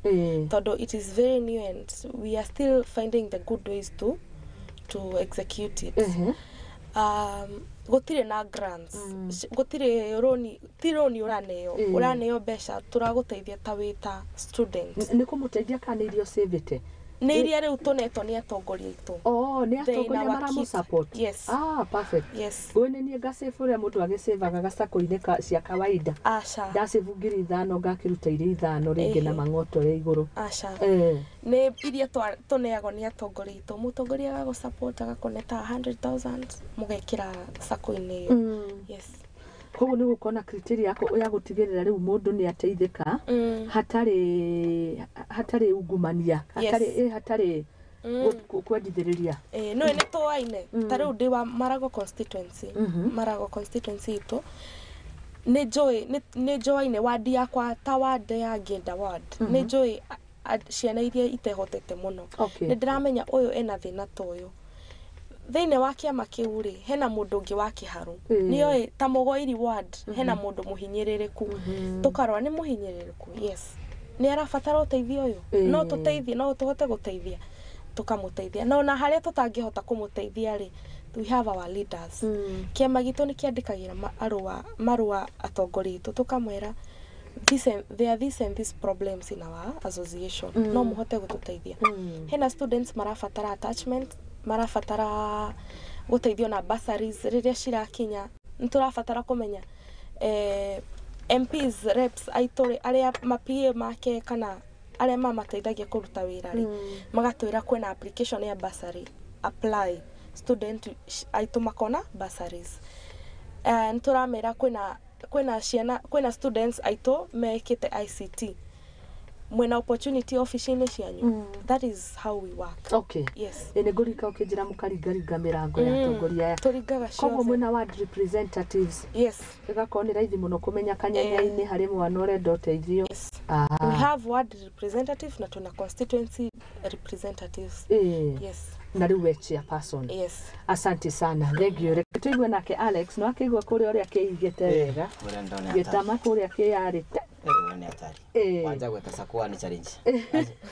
tondũ it is very new and we are still finding the good ways to execute it. Gũtirĩ na grants. Gũtirĩ roni, ti roni ũraneo. Ũraneo mbeca tũragũteithia ta wĩ ta student. Nĩ kũmũteithia kana nĩ irio cĩvĩte? Nĩ iria rĩu tũnetwo nĩ atongoria aitũ. Oh, nĩ They in atongoria our maramũ kit. support? Yes. Ah, perfect. Yes. Ũyũ nĩ niĩ ngacĩbũ ũrĩa mũndũ agĩcĩvaga gacako-inĩ cia kawaida. Aca. Ndacĩbu 5,000, ngakĩruta iria 5 rĩngĩ na mang'otore igũrũ. Aca. Nĩ iria tũneagwo nĩ atongoria aitũ. Mũtongoria agagũ support agakũneta 100,000 mũgekĩra sacco-inĩ ĩyo. Yes. Koguo nĩ gũkorwo na criteria ya gũtigĩrĩra rĩu mũndũ nĩ ateithĩka hatarĩ ungumania, hatarĩ hatarĩ kwendithĩrĩria. Ĩĩ, no nĩ tũaine ta rĩu ndĩ wa Marago constituency. Marago constituency itũ nĩ njũĩ nĩ njũaine wadi yakwa ta ward ya Ngĩnda ward, nĩ njũĩ ciana iria itehotete mũno. Nĩ ndĩramenya ũyũ ena thĩna ta ũyũ. Thĩinĩ wa kĩama kĩu rĩ, hena mũndũ ũngĩ wa kĩharu. Nĩoĩ ta Mũgoiri ward hena mũndũ mũhinyĩrĩrĩku, tũkarora nĩ mũhinyĩrĩrĩku, yes, nĩ arabatara ũteithio ũyũ. No tũteithie, no tũhote gũteithia, tũkamũteithia. Na ona harĩa tũtangĩhota kũmũteithia rĩ, we have our leaders. Kĩama gitũ nĩ kĩandĩkagĩra marũa atongoria aitũ, tũkamwĩra this and, there are this and this problems in our association, no mũhote gũtũteithia. Hena students marabatara attachment, marabatara gũteithio na bursaries rĩrĩa cirakinya. Nĩ tũrabatara kũmenya MPs reps aitũ rĩ, arĩa ma PA make kana arĩa mamateithagia kũruta wĩra rĩ, magatwĩra kwĩna application ya bursary, apply, student aitũ makona bursaries. Nĩ tũramera kwĩna ciana, kwĩna students aitũ mekĩte ICT, mwena opportunity ofici-inĩ cianyu. That is how we work. Yes. Ĩ nĩ ngũrika ũkĩnjĩra mũkaringaringa mĩrango ya atongoria aya. Tũringaga Koguo ciothe. mwĩna ward representatives. Yes. Ĩgakorwo nĩ raithi mũno kũmenya kanyanya-inĩ harĩ mwana ũrenda ũteithio. Yes. Ah. We have ward representative na tuna constituency representatives. Yes. Na rĩu we chairperson? Yes. Asante sana, thank you. Reke tũigue nake Alex no akĩigua kũrĩa ũrĩa kĩigĩte wega. Ũrĩa ndona hatari. Gĩtama kũrĩa kĩarĩte. Ĩyo nĩ hatari. Wanja gweta sakwa nĩ challenge.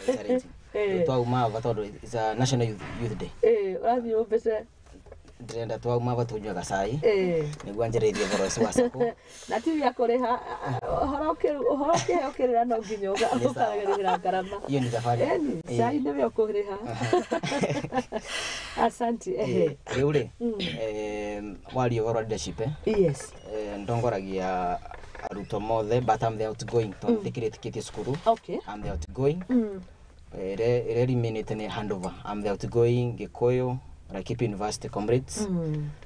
Challenge. Twauma ava tondũ it's a national youth day. Ĩ, ũrathiĩ ũmbĩte. Ndĩrenda twauma ava tũnyue gacai nĩguo anjĩrĩrie ũhoro ũcio wa sacco. Na ti gĩa kũrĩha, ũhoro ũkĩheo kĩrĩra no nginya Nĩ sawa. ũkarĩhĩra ngarama. Hiyo ni safari. Eni, cai nĩwe ũkũrĩha. Asante, ehe. Rĩu rĩ, waria ũhoro wa leadership, Yes. ndongoragia arutwo mothe, but I'm the outgoing tondũ ndĩkĩrĩkĩtie cukuru. I'm the outgoing. Ĩrĩa rĩmĩnĩte nĩ handover. I'm the outgoing Gĩkũyũ Laikipia University comrades.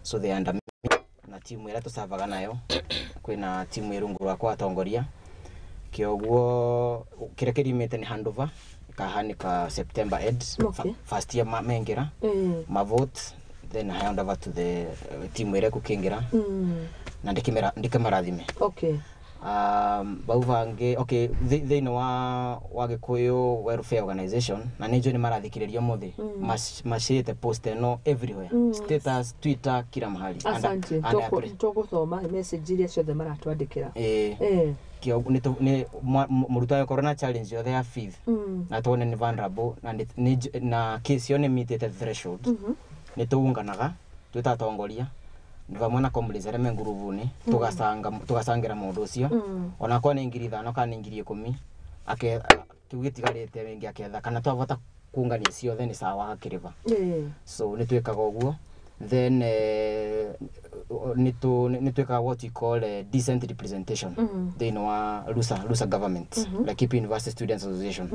So they are under me na timu ĩrĩa tũcavaga nayo, kwĩna timu ĩ rungu rwakwa atongoria. Kĩoguo kĩrĩa kĩrimĩte nĩ handover ĩkahanĩka September end. First year mengĩra mavote, then I hand over to the timu ĩrĩa ĩgũkĩingĩra na ndĩkĩmarathime. Bau bangĩ, okay, thĩinĩ wa Gĩkũyũ Welfare Organization, na nĩ njũĩ nĩ marathikĩrĩria ũmũthĩ, macĩte post ĩno everywhere, status, Twitter, kila mahali. Asante. And I Tũgũthoma message iria ciothe maratwandĩkĩra. Nĩ mũrutwo angĩkorwo na challenge yothe ya fees na tuone nĩ vulnerable na na case ĩyo nĩ meetĩte threshold, nĩ tũunganaga twĩ ta atongoria vamwe na comrades arĩa me ngurubuni, tũgacanga, tũgacangĩra mũndũ ũcio, onakorwo nĩ 5,000 kana nĩ 10,000, ake kĩu gĩtigarĩte rĩngĩ aketha kana twavota kungania ciothe nĩ sawa, akĩrĩba. So nĩ twĩkaga ũguo. Then nĩ twĩkaga what we call decent representation thĩinĩ wa LUSA government, Laikipia University Students Association.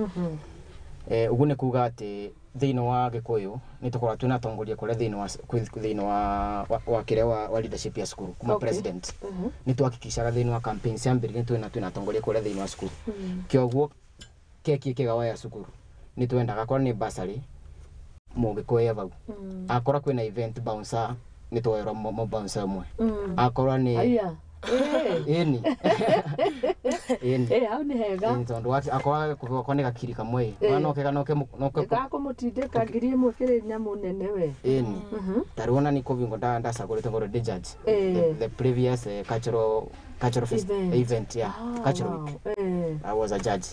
Ũguo nĩ kuga atĩ thĩinĩ wa Gĩkũyũ nĩ tũkoragwo twĩna atongoria kũrĩa thĩinĩ wa thĩinĩ wa kĩrĩa wa leadership ya cukuru kuma president. Nĩ twahakikishaga thĩinĩ wa campaign cia mbere nĩ twĩna atongoria kũrĩa thĩinĩ wa cukuru. Kĩoguo keki ĩkĩgawa ya cukuru nĩ twendaga akorwo nĩ bursary mũgĩkũyũ e vau, akorwo kwĩna event bouncer nĩ twoerwo mo bouncer ũmwe, akorwo nĩ Aya. Ĩni, ĩni. Hau nĩ hega. Ĩni, tondũ akorwo akorwo nĩ gakiri kamwe noke noke noke. Gakũmũtindĩka 1,000 kĩrĩ nyamũ nene we. Ĩni, tarĩu ona nĩ kũbingo ndacagũrĩte ngorwo ndĩ judge the previous cultural fest, Event. event, yeah. Cultural week. I was a judge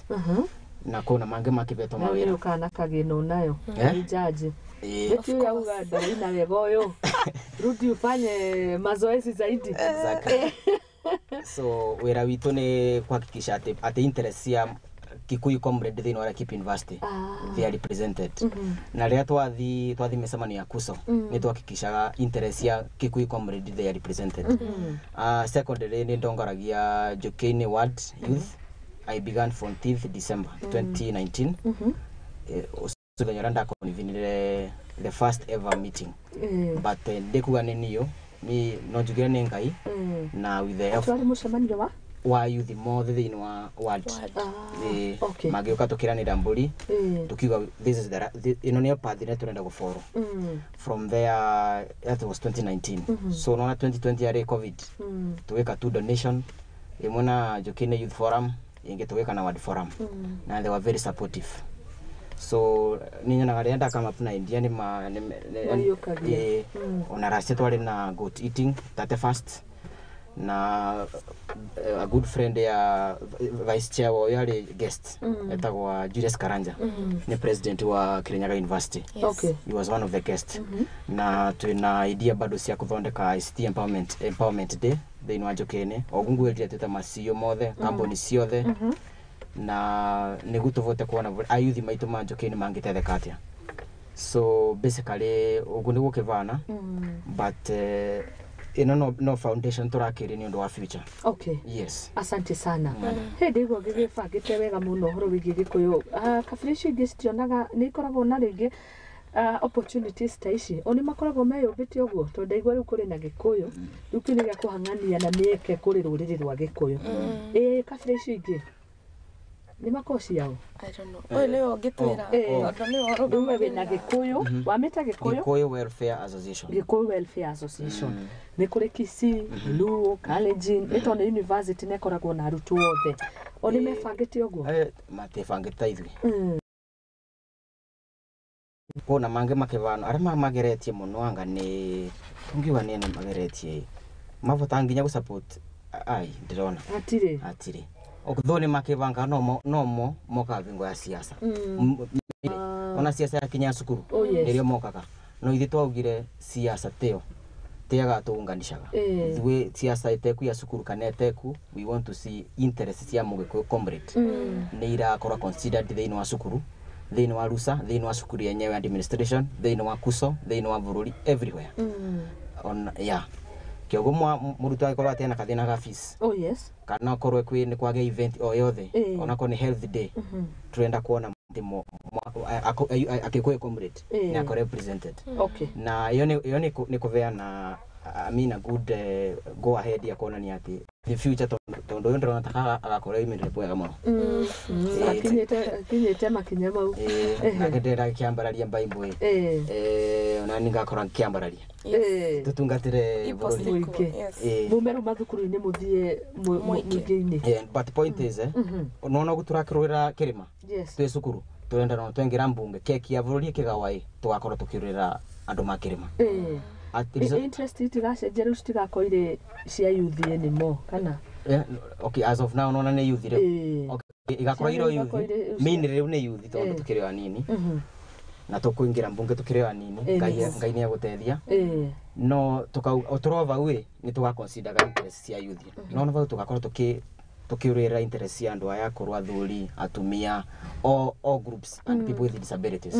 na kuna mangĩ makĩbetwo Na mawĩra. ũyũ kana kagĩno nayo. Eh? Nĩ jaji. Ĩĩ. Eti ũyũ auga ndaina wega ũyũ. Rudi ufanye mazoezi zaidi. Exactly. So wĩra witũ nĩ kuhakikisha atĩ interest cia Kikuyu comrade thĩinĩ wa Laikipia University they are represented. Na rĩrĩa twathi mĩcemanio ya KUSO nĩ twahakikishaga interest cia Kikuyu comrade they are represented. Secondary nĩ ndongoragia Njũkĩ-inĩ ward youth. I began 14th December 2019. Mũthenya ũrĩa ndaconvenire the first ever meeting, but ndĩkuga nĩ niyo ni no njugire nĩ Ngai na with the effort Twarĩ mũcemanio wa wa youth mothe thĩinĩ wa ward. Magĩũka tũkĩranĩra mbũri, tukiuga this is the ĩno nĩyo path ĩrĩa tũrenda gũfollow. From there, that was 2019, so nona 2020 yarĩ COVID. Tũgĩka two donation, ĩmwe na Njũkĩ-inĩ Youth Forum, ĩngĩ tũgĩka na ward forum, na they were very supportive. So nĩ nyonaga rĩrĩa ndakama up na India nĩ ma Maiyũkagia. Ona racia twarĩ na goat eating 31st na a good friend ya vice chair wa ũyũ arĩ guest, etagwo Julius Karanja, nĩ president wa Kirinyaga University. He was one of the guests. Na twina idea bado cia kuthondeka ICT empowerment day thĩinĩ wa Njũkĩ-inĩ. Oguo ngwĩrire twĩta macio mothe, kambuni ciothe, na nĩguo tũvote kuona ayuthi maitũ ma Njũkĩ-inĩ mangĩtetheka atĩa. So basically ũguo nĩguo kĩvana, but ĩno no foundation tũrakĩria nĩ ũndũ wa future. Yes. Asante sana. Hĩndĩ ĩguo ngĩgĩbangĩte wega mũno ũhoro wĩgiĩ Gĩkũyũ. Kabira icio ingĩ citionaga nĩ ikoragwo na rĩngĩ opportunities ta ici, o nĩ makoragwo meyũmbĩte ũguo, tondũ ndaigua rĩu kũrĩ na Gĩkũyũ, rĩu kĩu nĩ gĩa kũhang'ania na mĩeke kũrĩ rũrĩrĩ rwa Gĩkũyũ. Ĩ kabira icio ingĩ nĩ makoragwo ciao? I don't know. Ũyũ nĩwe ũngĩtwĩra tondũ nĩwe Rĩu we wĩna ũrũgamagĩrĩra. Gĩkũyũ, wamĩta Gĩkũyũ? Gĩkũyũ Welfare Association. Gĩkũyũ Welfare Association. Nĩ kũrĩ Kisii, Luo, Kalenjin, ĩto nĩ university na ĩkoragwo na arutwo othe, o nĩ mebangĩte ũguo? Matibangĩte ta ithuĩ. Kwona mangĩ makĩvano arĩa mageretie mũno, anga nĩ tungiuga nĩ mageretie mavota nginya gũ support ai ndĩrona. Hatirĩ. Hatirĩ though nĩ makĩbanga nomo mokaga bingo ya siasa. Ona siasa yakinya cukuru, Oh, yes. nĩrĩo mokaga, no ithuĩ twaugire siasa tĩyo tiaga tũunganishaga. Ithuĩ siasa ĩteku ya cukuru kana ĩteku, we want to see interest cia mũgĩkũyũ comrade nĩ irakorwo considered thĩinĩ wa cukuru, thĩinĩ wa rusa, thĩinĩ wa cukuru yenyewe administration, thĩinĩ wa kuso, thĩinĩ wa bũrũri, everywhere. On yeah, kĩoguo mũrutwo angĩkorwo atena kathĩna ga fees Oh yes. kana akorwo kwĩ nĩ kwagĩa event o yothe, onakorwo nĩ health day, turenda kuona atĩ akĩkũyũ comrade nĩ akorwo represented. Na iyo nĩ kũheana, I mean, a good go ahead ya kuonania atĩ the future, tondũ ũyũ ndĩrona ta agakorwo oimĩrĩre wega mũno. Akinyĩte makinya mau. Nake ndĩrenda kĩambararia mbaimbũ ĩ. Ona niĩ ngakorwo ngĩkĩambararia tũtungatĩre Ipo bũrũri. siku. Mũingĩ. Yes. Mume rĩu mathukuru-inĩ mũthiĩ Mũingĩ. mũingĩ-inĩ. But point is, nona ũguo tũrakĩrũĩra kĩrĩma twĩ cukuru, tũrenda no twaingĩra mbunge keki ya bũrũri ĩkĩgawa ĩ tũgakorwo tũkĩrũĩra andũ ma kĩrĩma. Interest itigacenjia rĩu, citigakorwo irĩ cia youth anymore kana? Okay, as of now nona nĩ youth rĩu. Okay, igakorwo Ciana irĩ o youth. igakorwo irĩ Main rĩu nĩ youth tondũ tũkĩrĩ o anini na tũkũingĩra mbunge tũkĩrĩ o anini. Ngai Ngai nĩ egũteithia. No tũrova vau ĩ nĩ tũgaconsideraga interest cia youth, no vau tũgakorwo tũkĩũrĩra interest cia andũ aya akũrũ, athuri, atumia, all groups and people with disabilities.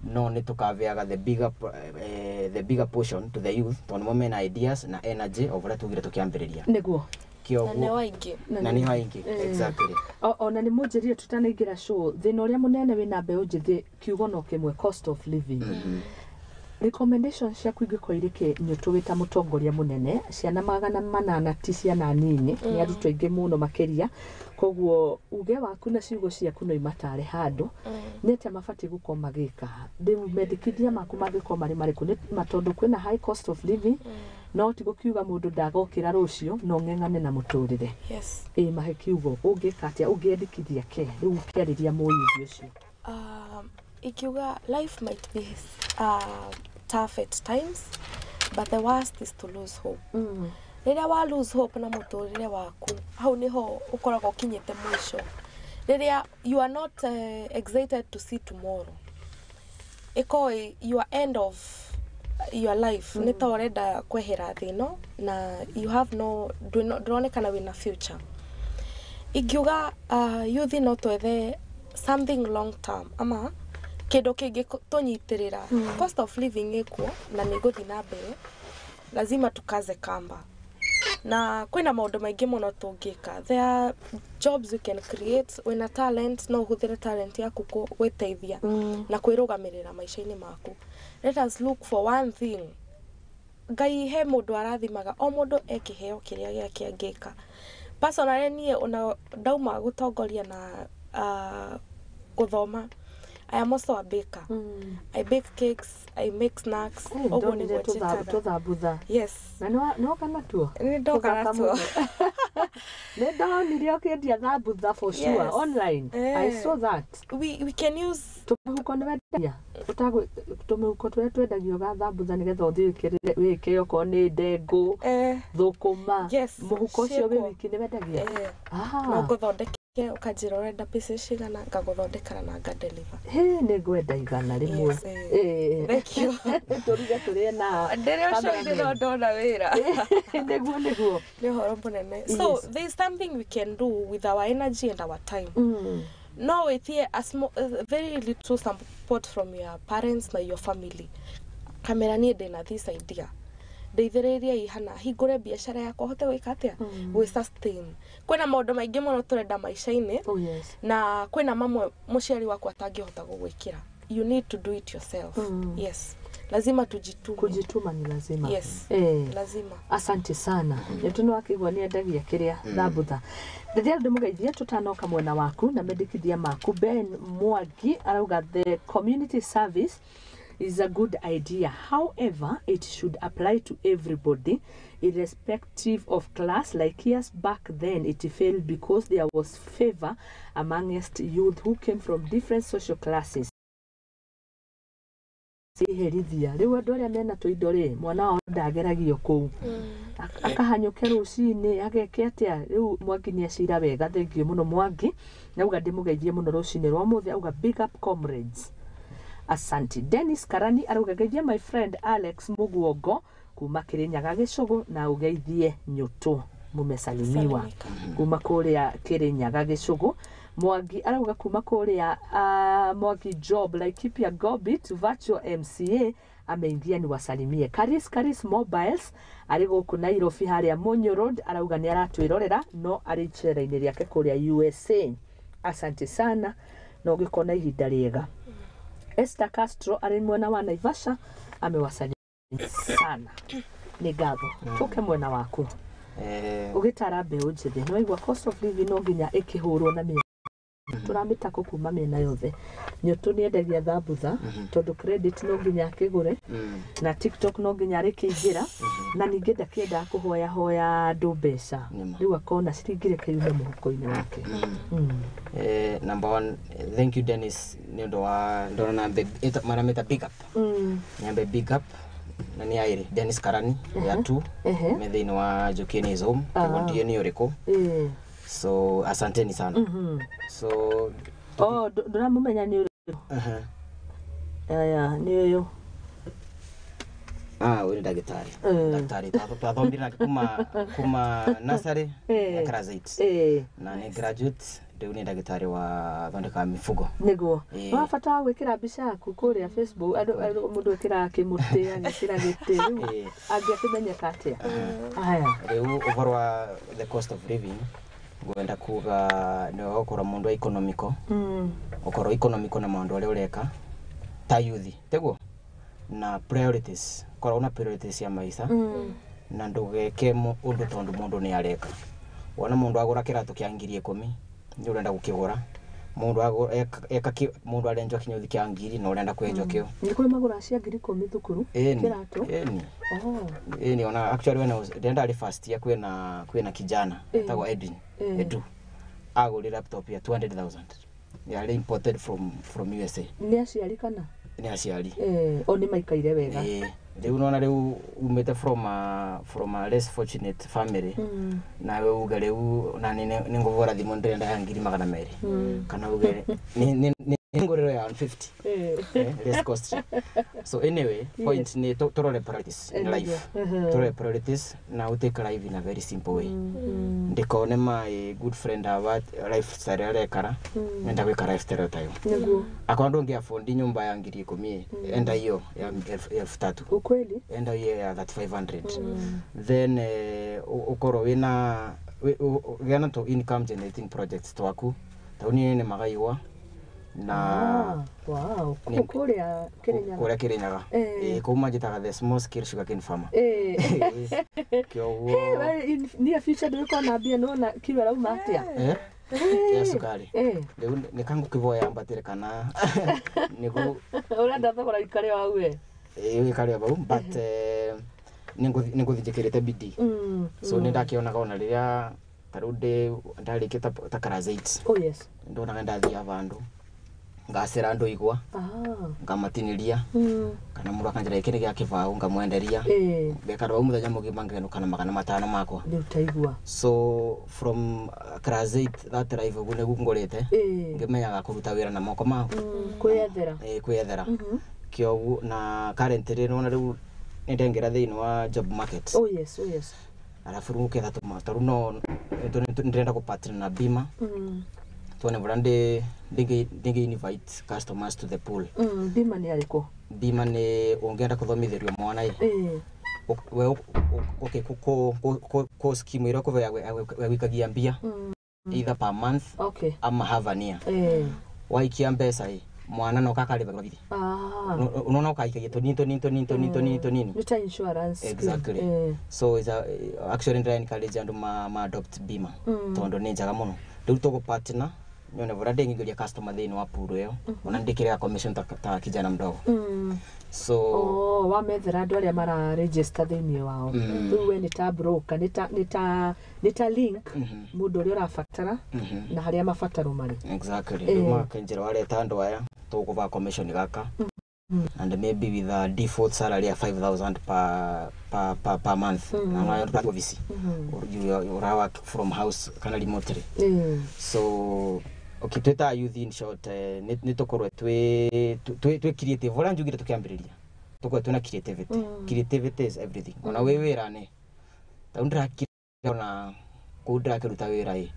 No nĩ tũkaveaga the bigger portion to the youth tondũ nĩmo mena ideas na energy of ũrĩa tugire tũkĩambĩrĩria. Na nĩ Kĩoguo waingĩ. Na nĩho aingĩ, exactly. Ona nĩ mũnjĩrire tũtanaingĩra show, thĩna ũrĩa mũnene wĩna mbeũ njĩthĩ, kiugo no kĩmwe, cost of living. Recommendation ciaku ingĩkorwo irĩ kĩ, Nyũtũ, wĩ ta mũtongoria mũnene? Ciana 800 ti ciana nini, nĩ arutwo aingĩ mũno makĩria. Koguo uge waku na ciugo ciaku no imatare handũ nĩ atĩa mabatiĩ gũkorwo magĩka rĩu. Mendekithia maku mangĩkorwo marĩ marĩkũ? Nĩ ma tondũ kwĩna high cost of living, no ti gũkiuga mũndũ ndagokĩra rũciũ no ng'eng'ane na mũtũrĩre. Ĩ mahe kiugo, ũngĩka atĩa, ũngĩendekithia ke rĩu ũkĩarĩria mũyuthi ũcio? Ikiuga life might be tough at times, but the worst is to lose hope. Rĩrĩa wa lose hope na mũtũrĩre waku, hau nĩho ũkoragwo ũkinyĩte mũico, rĩrĩa you are not excited to see tomorrow. Ĩkorwo your end of your life nĩ ta ũrenda kwehera thĩ ĩno na you have no ndũronekana wĩna future. Ingiuga youth no twethe something long term ama kĩndũ kĩngĩ tũnyitĩrĩra. Cost of living ĩkuo na nĩ ĩgũthiĩ na mbere, lazima tukaze kamba na kwĩna maũndũ maingĩ mũno tũngĩka. There are jobs we can create. Wĩna talent, no ũhũthĩre talent yaku gwĩteithia na kwĩrũgamĩrĩra maica-inĩ maku. Let us look for one thing. Ngai he mũndũ arathimaga, o mũndũ e kĩheo kĩrĩa gĩake angĩka. Personally, niĩ ona ndauma gũtongoria na gũthoma, I am also a baker. I bake cakes, I make snacks. Ũguo ndonire nĩguo njĩkaga. Tũthambutha. Yes. Na nĩwoka natuo? Nĩ ndoka Tũthaka natuo. mũno. Nĩ ndonire ũkĩendia thambutha for sure. Online. I saw that. We can use Tũmĩhuko nĩ wendagia? Tũmĩhuko tũrĩa twendagio ga thambutha nĩgetha ũthiĩ wĩkĩrĩre, wĩke okorwo nĩ ndengũ, thũkũma. Yes, Mũhuko ũcio wĩ ciĩkuo. wiki nĩ wendagia? Eh. No ngũthondeke, ũkanjĩra ũrenda pieces cigana, ngagũthondekera na ngadeliver. Hĩ, nĩ ngwenda 100. Yes. Thank you. Tũruge tũrĩe na Ndĩrĩ ũcio cameraman. no ndona wĩra. Nĩguo. Nĩ ũhoro mũnene. So there is something we can do with our energy and our time. No wĩtie a small, very little support from your parents na your family. Kamera niĩ ndĩna this idea, ndeithĩrĩriai hana hingũre biacara yakwa hote gwĩka atĩa, gwĩ sustain. Kwĩna maũndũ maingĩ mũno tũrenda maica-inĩ Oh yes. na kwĩna mamwe mũciari waku atangĩhota gũgwĩkĩra. You need to do it yourself. Yes, lazima tujitume. Kujituma ni lazima. Yes. Lazima. Asante sana. Nĩtũ nĩwakĩigua nĩendagia kĩrĩa thambutha. Rĩrĩa ndĩmũgeithia tũtanoka mwena waku na mendekithia maku, Ben Mwangi arauga the community service is a good idea. However, it should apply to everybody, irrespective of class. Like years back then, it failed because there was favor amongst youth who came from different social classes. Iherithia rĩu andũ arĩa mena tũindo rĩ, mwana wao ndageragio kũu. Akahanyũke rũcinĩ ageke atĩa. Rĩu Mwangi nĩ acira wega, thengiũ mũno Mwangi. Nauga ndĩmũgeithie mũno rũcinĩ rwa ũmũthĩ, auga big up comrades, asanti. Dennis Karani arauga geithia my friend Alex Muguongo kuma Kirinyaga Gĩcũgũ na ũgeithie Nyũtũ, mumesalimiwa. Salimika. Kuma kũrĩa Kirinyaga Gĩcũgũ. Mwangi arauga kuma kũrĩa Mwangi Job Laikipia Gobit virtual MCA ameingia ni wasalimie. Karis Karis Mobiles arĩ gũkũ Nairobi harĩa Munyo Road, arauga nĩ aratwĩrorera no arĩ icera-inĩ rĩake kũrĩa USA. Asante sana na ũgĩkorwo na ihinda rĩega. Esther Castro arĩ mwena wa Naivasha amewasalimia sana, nĩ ngatho. Tũke mwena waku. Ũgĩtara mbeũ njĩthĩ, nĩ waigua cost of living no nginya ĩkĩhũrwo na mĩena, tũramĩtako kuma mĩena yothe. Nyũtũ nĩ endagia thambutha tondũ credit no nginya akĩgũre na TikTok no nginya arĩkĩingĩra, na ningĩ ndakĩendaga kũhoya hoya andũ mbeca. Nĩma. Rĩu akona ciringi reke yume mũhuko-inĩ wake. Number one, thank you Dennis nĩ ũndũ wa ndona nambe maramĩta big up. Nyambe big up Na nĩ aĩrĩ Dennis Karani ya tu me thĩinĩ wa Njũkĩ is home kĩguo ndiĩ nĩ ũrĩkũ. So asanteni sana. So oh, ndũramũmenya nĩ ũrĩkũ? Aya nĩ ũyũ. Ah, ũyũ nĩ ndagĩtarĩ. Ndagĩtarĩ twathomire nake kuma nursery ya class 8. Na nĩ graduate, rĩu nĩ ndagĩtarĩ wa thondeka mifugo. Nĩguo. Wabata wa gwĩkĩra mbica yaku kũrĩa Facebook, andũ mũndũ ekĩraga kĩmũtĩ, agekĩra gĩtĩ, rĩu angĩakĩmenyeka atĩa? Aya. Rĩu ũhoro wa the cost of living, ngwenda kuga nĩ ũgũkorwo mũndũ economical. Ũkorwo economical na maũndũ arĩa ũreka ta youth, tiguo? Na priorities, korwo na priorities cia maica na ndũgeke ũndũ tondũ mũndũ nĩ areka. Wona mũndũ agũra kĩratũ kĩa 10,000 nĩ ũrenda gũkĩgũra. Mũndũ eka mũndũ arenjwo kĩnyũthi kĩa 1,000 na ũrenda kwenjwo kĩo. Nĩ kũrĩ magũra cia 10,000 thukuru kĩratũ? Ĩni. Ĩni, ona actually when I was ndenda arĩ first year kwĩna kijana etagwo Edwin Edu agũrire laptop ya 200,000 yarĩ imported from USA. Nĩ aciari kana? Nĩ aciari. O nĩ maikaire wega. Rĩu nona rĩu umĩte from a less fortunate family nawe uge rĩu na nĩ ngũbũra thimũ ndĩrenda ya 200,000 kana uge nĩ ngũrĩro ya 150 less costly. So anyway, point ni tũrore priorities in life. Tũrore priorities na we take life in a very simple way. Ndikone my good friend aba lifestyle arekara nenda gwĩka lifestyle tayo. Nĩguo. Akorwo ndũngĩ afford nyũmba ya 10,000 enda hiyo ya 3,000. Ukweli? Enda hiyo ya 3,500. Then ukorwo wina gana to income generating projects twaku. Tauni nĩ magaiwa na wow, kũrĩa Kĩrĩnyaga. Kũrĩa Kĩrĩnyaga. Kũu manjĩtaga the small scale sugarcane farmer. Kĩoguo near future ndũgĩkorwo mbia nĩwona kiro arauma atĩa? Ya cukari. Rĩu nĩ kangũkĩvoya ambatĩre kana nĩguo ũrenda thogora ikare hau we. Ĩikare hau but nĩ ngũthiĩ njĩkĩrĩte bidii. So nĩ ndakĩonaga ona rĩrĩa ta rĩu ndarĩkia ta class 8. Oh yes. Ndonaga ndathiĩ vandũ ngacera andũ igwa ngamatinĩria kana mũndũ akanjĩra gĩkĩ nĩ gĩa kĩbaũ ngamwenderia ngekara hau mũthenya mũgima ngenũka na 500 makwa. Nĩ ũtaigua. So from class 8 that life ũguo nĩguo ngũrĩte ngĩmenyaga kũruta wĩra na moko maku. Kwĩyethera. Kwĩyethera. Kĩoguo na currently nĩwona rĩu nĩndengera thĩinĩ wa job market. Oh yes, oh yes. Arabu rĩu ũketha tondũ no ndĩrenda gũpartner na Bima. Tuone vura ndingi invite customers to the pool. Bima nĩ arĩkũ? Bima nĩ ũngĩenda kũthomithĩrio mwana ĩ. We okay ko scheme ĩrĩa kũve ya gwĩkagia mbia either per month ama half an year. Waikia mbeca ĩ mwana no kakarĩba bithi. Unaona ukaikagia tũnini tũnini tũnini tũnini tũnini tũnini. Nĩ ta insurance. Exactly. So is actually ndĩra encourage andũ ma adopt Bima tondũ nĩ njega mũno. Rĩu tũgũ partner nyone vura ndĩngĩingĩria customer thĩinĩ wa pool ĩyo ona ndĩkĩrĩha commission ta kijana mdogo. So wamethera andũ arĩa mara register thĩinĩ wao. Rĩu we nĩ ta broker, nĩ ta link mũndũ ũrĩa ũrabatara na harĩa mabataro marĩ. Exactly. Rĩu makanjĩra wareta andũ aya tũgũkũva commission gaka and maybe with a default salary ya 5,000 per month. Na na office. You work from house kana remotely. So okay, twita youth in short nĩ tũkorwo twĩ creative. Ũrĩa njugire tũkĩambĩrĩria tũkorwo twĩna creativity. Creativity is everything. Ona wĩ wĩra-inĩ tondũ ndĩrakĩona kũu ndĩrakĩruta wĩra ĩ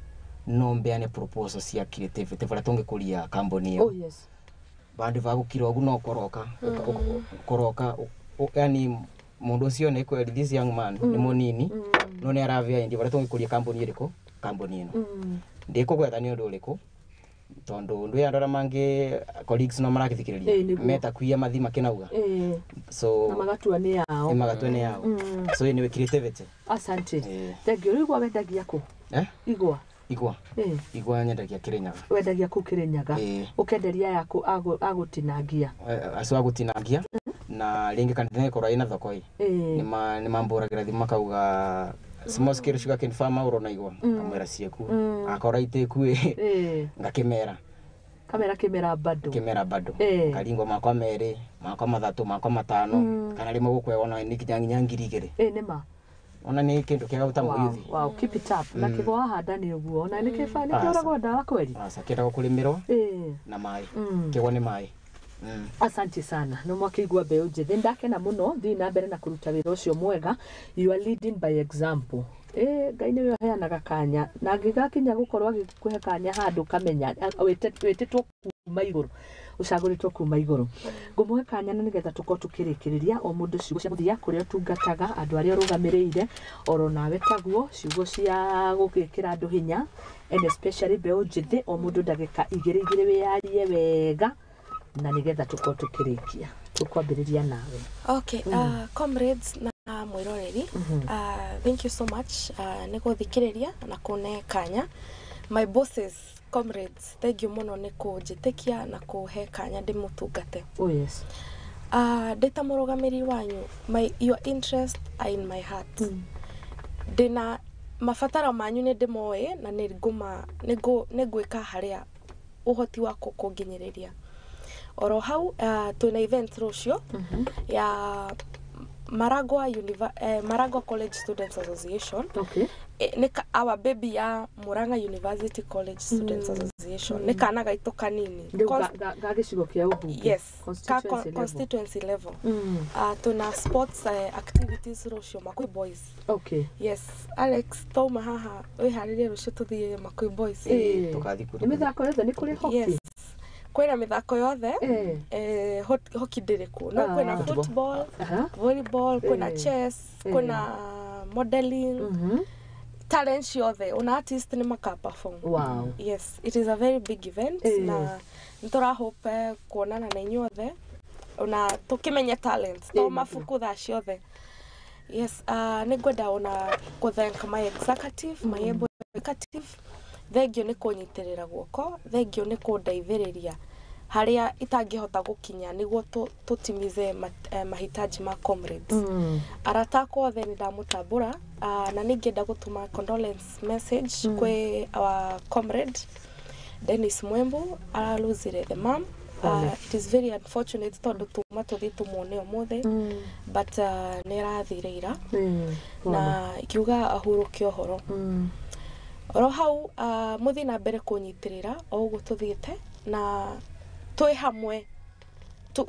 no mbeane proposal cia creativity barĩa tũngĩkũria kambuni ĩyo. Oh yes. Bandũ va gũkira ũguo no kũroka kũroka yani mũndũ ũcio nĩ kweri this young man nĩ mũnini no nĩ aravia indi barĩa tũngĩkũria kambuni ĩrĩkũ kambuni ĩno. Ndĩkũgweta nĩ ũndũ ũrĩkũ tondũ ndwĩ andũ arĩa mangĩ colleagues no marakĩthikĩrĩria meta kuia mathi makĩnauga. So na magatua nĩ yao. Magatua nĩ yao. So anyway creativity. Asante. Thank you. Igwa wendagia kũ? Igwa. Igwa. Igwa nyendagia Kĩrĩnyaga. Wendagia kũ Kĩrĩnyaga? Ũkenderia yaku agũtinangia. Acio agũtinangia na rĩngĩ kana nĩkorwo ĩna thoko ĩ. Nĩ mambũragĩra thimũ makauga small scale sugarcane farmer ũrona igwa ngamwĩra ciĩku akorwo itĩku ĩ ngakĩmera Kamera kimera bado. Kimera bado. Eh. Karingwo makwa merĩ, makwa mathatũ, makwa matano, kana rĩmwe gũkwega ona nĩ nginya nginya 2000. Eh, nĩma. Ona nĩ kĩndũ kĩega ta Wow, mũyuthi. wow, keep it up. Na kĩgo wahanda nĩ ũguo. Ona nĩ kĩba nĩ Aca. kĩoragwo ndawa kweli. Aca, kĩendagwo kũrĩmĩrwo na maĩ. Kĩgwa nĩ maĩ. Asante sana, no mwakĩigua mbeũ njĩthĩ, ndakena mũno. Thiĩ na mbere na kũruta wĩra ũcio mwega. You are leading by example. Ĩ Ngai nĩwe ũheanaga kanya, na angĩgakinya gũkorwo agĩkũhe kanya handũ ũkamenya wĩtĩtwo kuma igũrũ, ũcagũrĩtwo kuma igũrũ. Ngũmũhe kanya na nĩgetha tũkorwo tũkĩrĩkĩrĩria, o mũndũ ciugo cia mũthia kũrĩa ũtungataga, andũ arĩa ũrũgamĩrĩire, oro nawe taguo, ciugo cia gũgĩkĩra andũ hinya, and especially mbeũ njĩthĩ. O mũndũ ndagĩka igĩrĩ igĩrĩ, wĩyarie wega na nĩgetha tũkorwo tũkĩrĩkia. Tũkwambĩrĩria nawe. Okay, comrades na mwĩroreri, thank you so much nĩ gũthikĩrĩria na kũne kanya. My bosses, comrades, thank you mũno nĩ kũnjĩtĩkia na kũhe kanya ndĩmũtungate. Oh yes. Ndĩ ta mũrũgamĩrĩri wanyu, your interest are in my heart. Ndĩna mabataro manyu, nĩ ndĩmoĩ na nĩ ngũma nĩ ngwĩka harĩa ũhoti wakwa kũnginyĩrĩria. Oro hau, twĩna event rũciũ ya Maragua College Students Association. Nĩ our baby ya Murang'a University College Students Association, nĩ kana gaitũ kanini. Rĩu ga gĩcigo kĩa ũmbunge? Yes, ka Constituency level. Constituency level. Tuna sports activities rũciũ Makui Boys. Yes, Alex, twauma haha wĩharĩrie rũciũ tũthiĩ Makui Boys. Tũgathiĩ Nĩ mĩthako yothe? Nĩ kũrĩ hockey? Yes, kwĩna mĩthako yothe. Hockey ndĩrĩ kuo, no kwĩna football, volleyball, kwĩna chess, kwĩna modeling, talent ciothe, ona artist nĩ maka perform. Yes, it is a very big event. Na nĩ tũrahope kuonana na inyuothe ona tũkĩmenye talents to mabuku thaa ciothe. Yes, nĩ ngwenda ona kũ thank my executive, my able executive. Thengio nĩ kũnyitĩrĩra guoko, thengio nĩ kũndeithĩrĩria harĩa itangĩhota gũkinya nĩguo tũtimize mahitaji ma comrades. Arata akwa othe nĩ ndamũtambũra, na nĩ ingĩenda gũtũma condolence message kwĩ our comrade Dennis Mwembu, aralosire the mom. It is very unfortunate tondũ tuma tũthiĩ tũmuone ũmũthĩ, but nĩ arathire ira, na ikiuga ahurũke ũhoro. Oro hau, mũthiĩ na mbere kũnyitĩrĩra o ũguo tũthiĩte na twĩ hamwe.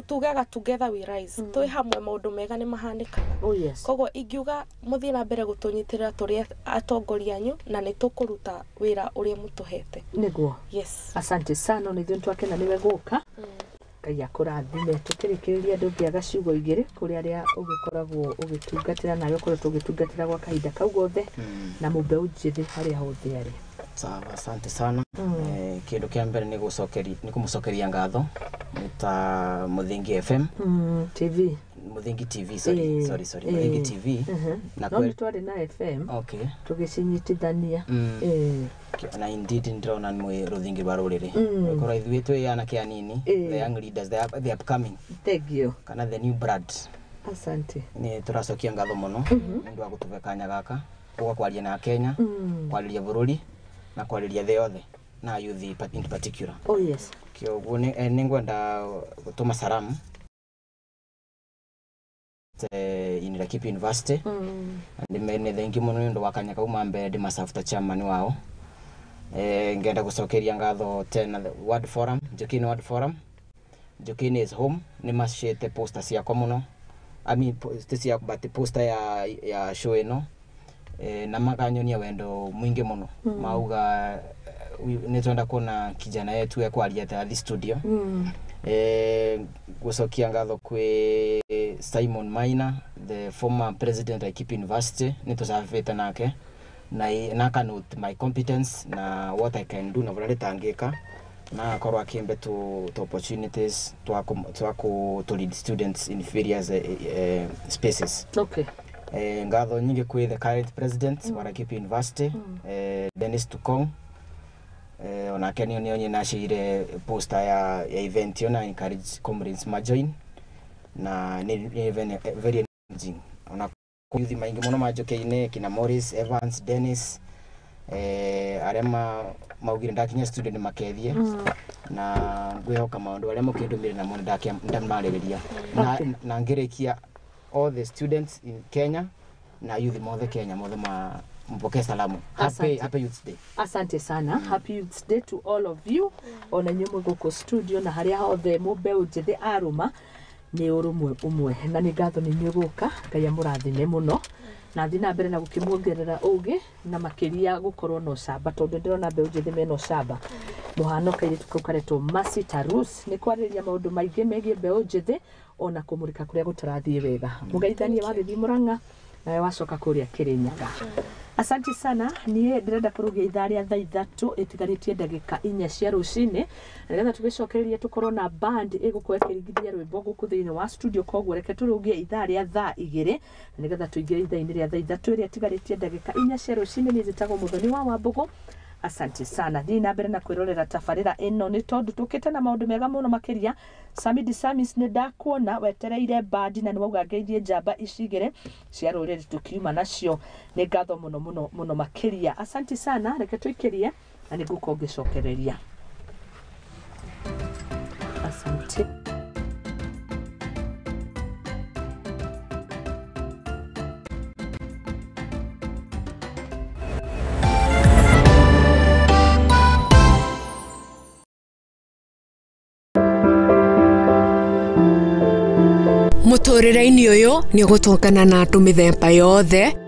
Tugaga together we rise. Twĩ hamwe maũndũ mega nĩ mahanĩkaga. Oh yes. Koguo ingiuga mũthiĩ na mbere gũtũnyitĩrĩra tũrĩ atongoria anyu, na nĩ tũkũruta wĩra ũrĩa mũtũhete. Nĩguo. Yes. Asante sana, ona ithuĩ twakena nĩwe gũka. Ngai akũrathime. Tũkĩrĩkĩrĩria, ndũngĩaga ciugo igĩrĩ kũrĩ arĩa ũgĩkoragwo ũgĩtungatĩra nawe ũkoretwo ũgĩtungatĩra gwa kahinda kau gothe, na mũmbeũ njĩthĩ harĩa hothe arĩ. Sawa, asante sana. Kĩndũ kĩa mbere nĩ gũcokeria, nĩ kũmũcokeria ngatho nĩ ta Mũthingi FM. TV. Mũthingi TV, sorry. Sorry, sorry, Mũthingi TV. Na No nĩ twarĩ na FM tũgĩcinyitithania. Na indeed ndĩrona nĩ mwĩ rũthingi rwa rũrĩrĩ. Korwo ithuĩ twĩ anake anini, the young leaders, the upcoming Thank you. kana the new blood. Asante. Nĩ tũracokia ngatho mũno nĩ ũndũ wa gũtũhe kanya gaka gũka kwaria na Kenya, kwarĩria bũrũri na kwarĩria thĩ yothe na youth in particular. Oh yes. Kĩoguo nĩ ngwenda gũtũma salamu in Laikipia University. Nĩ thengi mũno nĩ ũndũ wa kanya kau ma mbere ndĩmacabuta chairman wao. Ngenda gũcokeria ngatho tena the Ward Forum, Njũkini Ward Forum. Njũkini is home. Nĩ macĩte poster ciakwa mũno, I mean, ti cia, but poster ya show ĩno, na makanyonia wendo mwingĩ mũno. Mauga nĩ twenda kuona kijana yetu ekwaria ta thi studio. Gũcokia ngatho kwĩ Simon Maina, the former president Laikipia University. Nĩ tũcabĩte nake na akanote my competence na what I can do na ũrĩa rĩtangĩka, na akorwo akĩmbe tu opportunities twa to lead students in various spaces. Ngatho nyingĩ kwĩ the current president wa Laikipia University, Dennis Tukong. Onake nĩ nĩ naceire poster ya event ĩyo na encourage comrades ma join, na nĩ event very engaging. Ona youth maingĩ mũno manjũkĩine, kina Morris Evans, Dennis. Aria maugire ndakinya studio nĩ makethie na ngwihoka maundu aria mukindumire namo ndamarĩrĩria na na ngĩrĩkia, all the students in Kenya na youth mothe Kenya mothe ma mpokee salamu. Happy, Asante. happy Youth Day. Asante sana. Happy Youth Day to all of you, ona inyuĩ mwĩ gũkũ studio na harĩa hothe mũmbeũ njĩthĩ arũma nĩ ũrũmwe ũmwe, na nĩ ngatho nĩ inyuĩ gũka. Ngai amũrathime mũno na thiĩ na mbere na gũkĩmuongerera ũgĩ na makĩria gũkorwo na ũcamba, tondũ ndĩrona mbeũ njĩthĩ mena ũcamba mũhano kairĩtu kau karetwo Mercy Tarus nĩ kwarĩrĩria maũndũ maingĩ megiĩ mbeũ njĩthĩ ona kũmũrĩka kũrĩa gũtarathiĩ wega. Mũgeithanie wagĩthiĩ Mũrang'a nawe wacoka kũrĩa Kĩrĩnyaga. Asante sana. Niĩ ndĩrenda kũrũgia ithaa rĩa thaa 3 ĩtigarĩtie ndagĩka 4 cia rũcinĩ, nĩgetha tũgĩcokererie tũkorwo na band ĩgũkorwo ĩkĩringithia rwĩmbo gũkũ thĩinĩ wa studio. Koguo reke tũrũgie ithaa rĩa thaa 2, nĩgetha tũingĩre ithaa-inĩ rĩa thaa 3 ĩrĩa ĩtigarĩtie ndagĩka 4 cia rũcinĩ. Niĩ njĩtagwo Mũthoni wa Wambũgũ. Asante sana. Thiĩ na mbere na kwĩrorera tabarĩra ĩno, nĩ tondũ tũkĩte na maũndũ mega mũno makĩria. Samidi Samis, nĩ ndakuona wetereire bandi na nĩ wauga ngeithie njamba ici igĩrĩ cia rũrĩrĩ tũkiuma nacio. Nĩ ngatho mũno mũno mũno makĩria. Asante sana. Reke tũikĩrie na nĩ ngũkorwo ngĩcokereria. Asante. Mũtũrĩre-inĩ ũyũ nĩ ũgũtũngana na andũ mĩthemba yothe.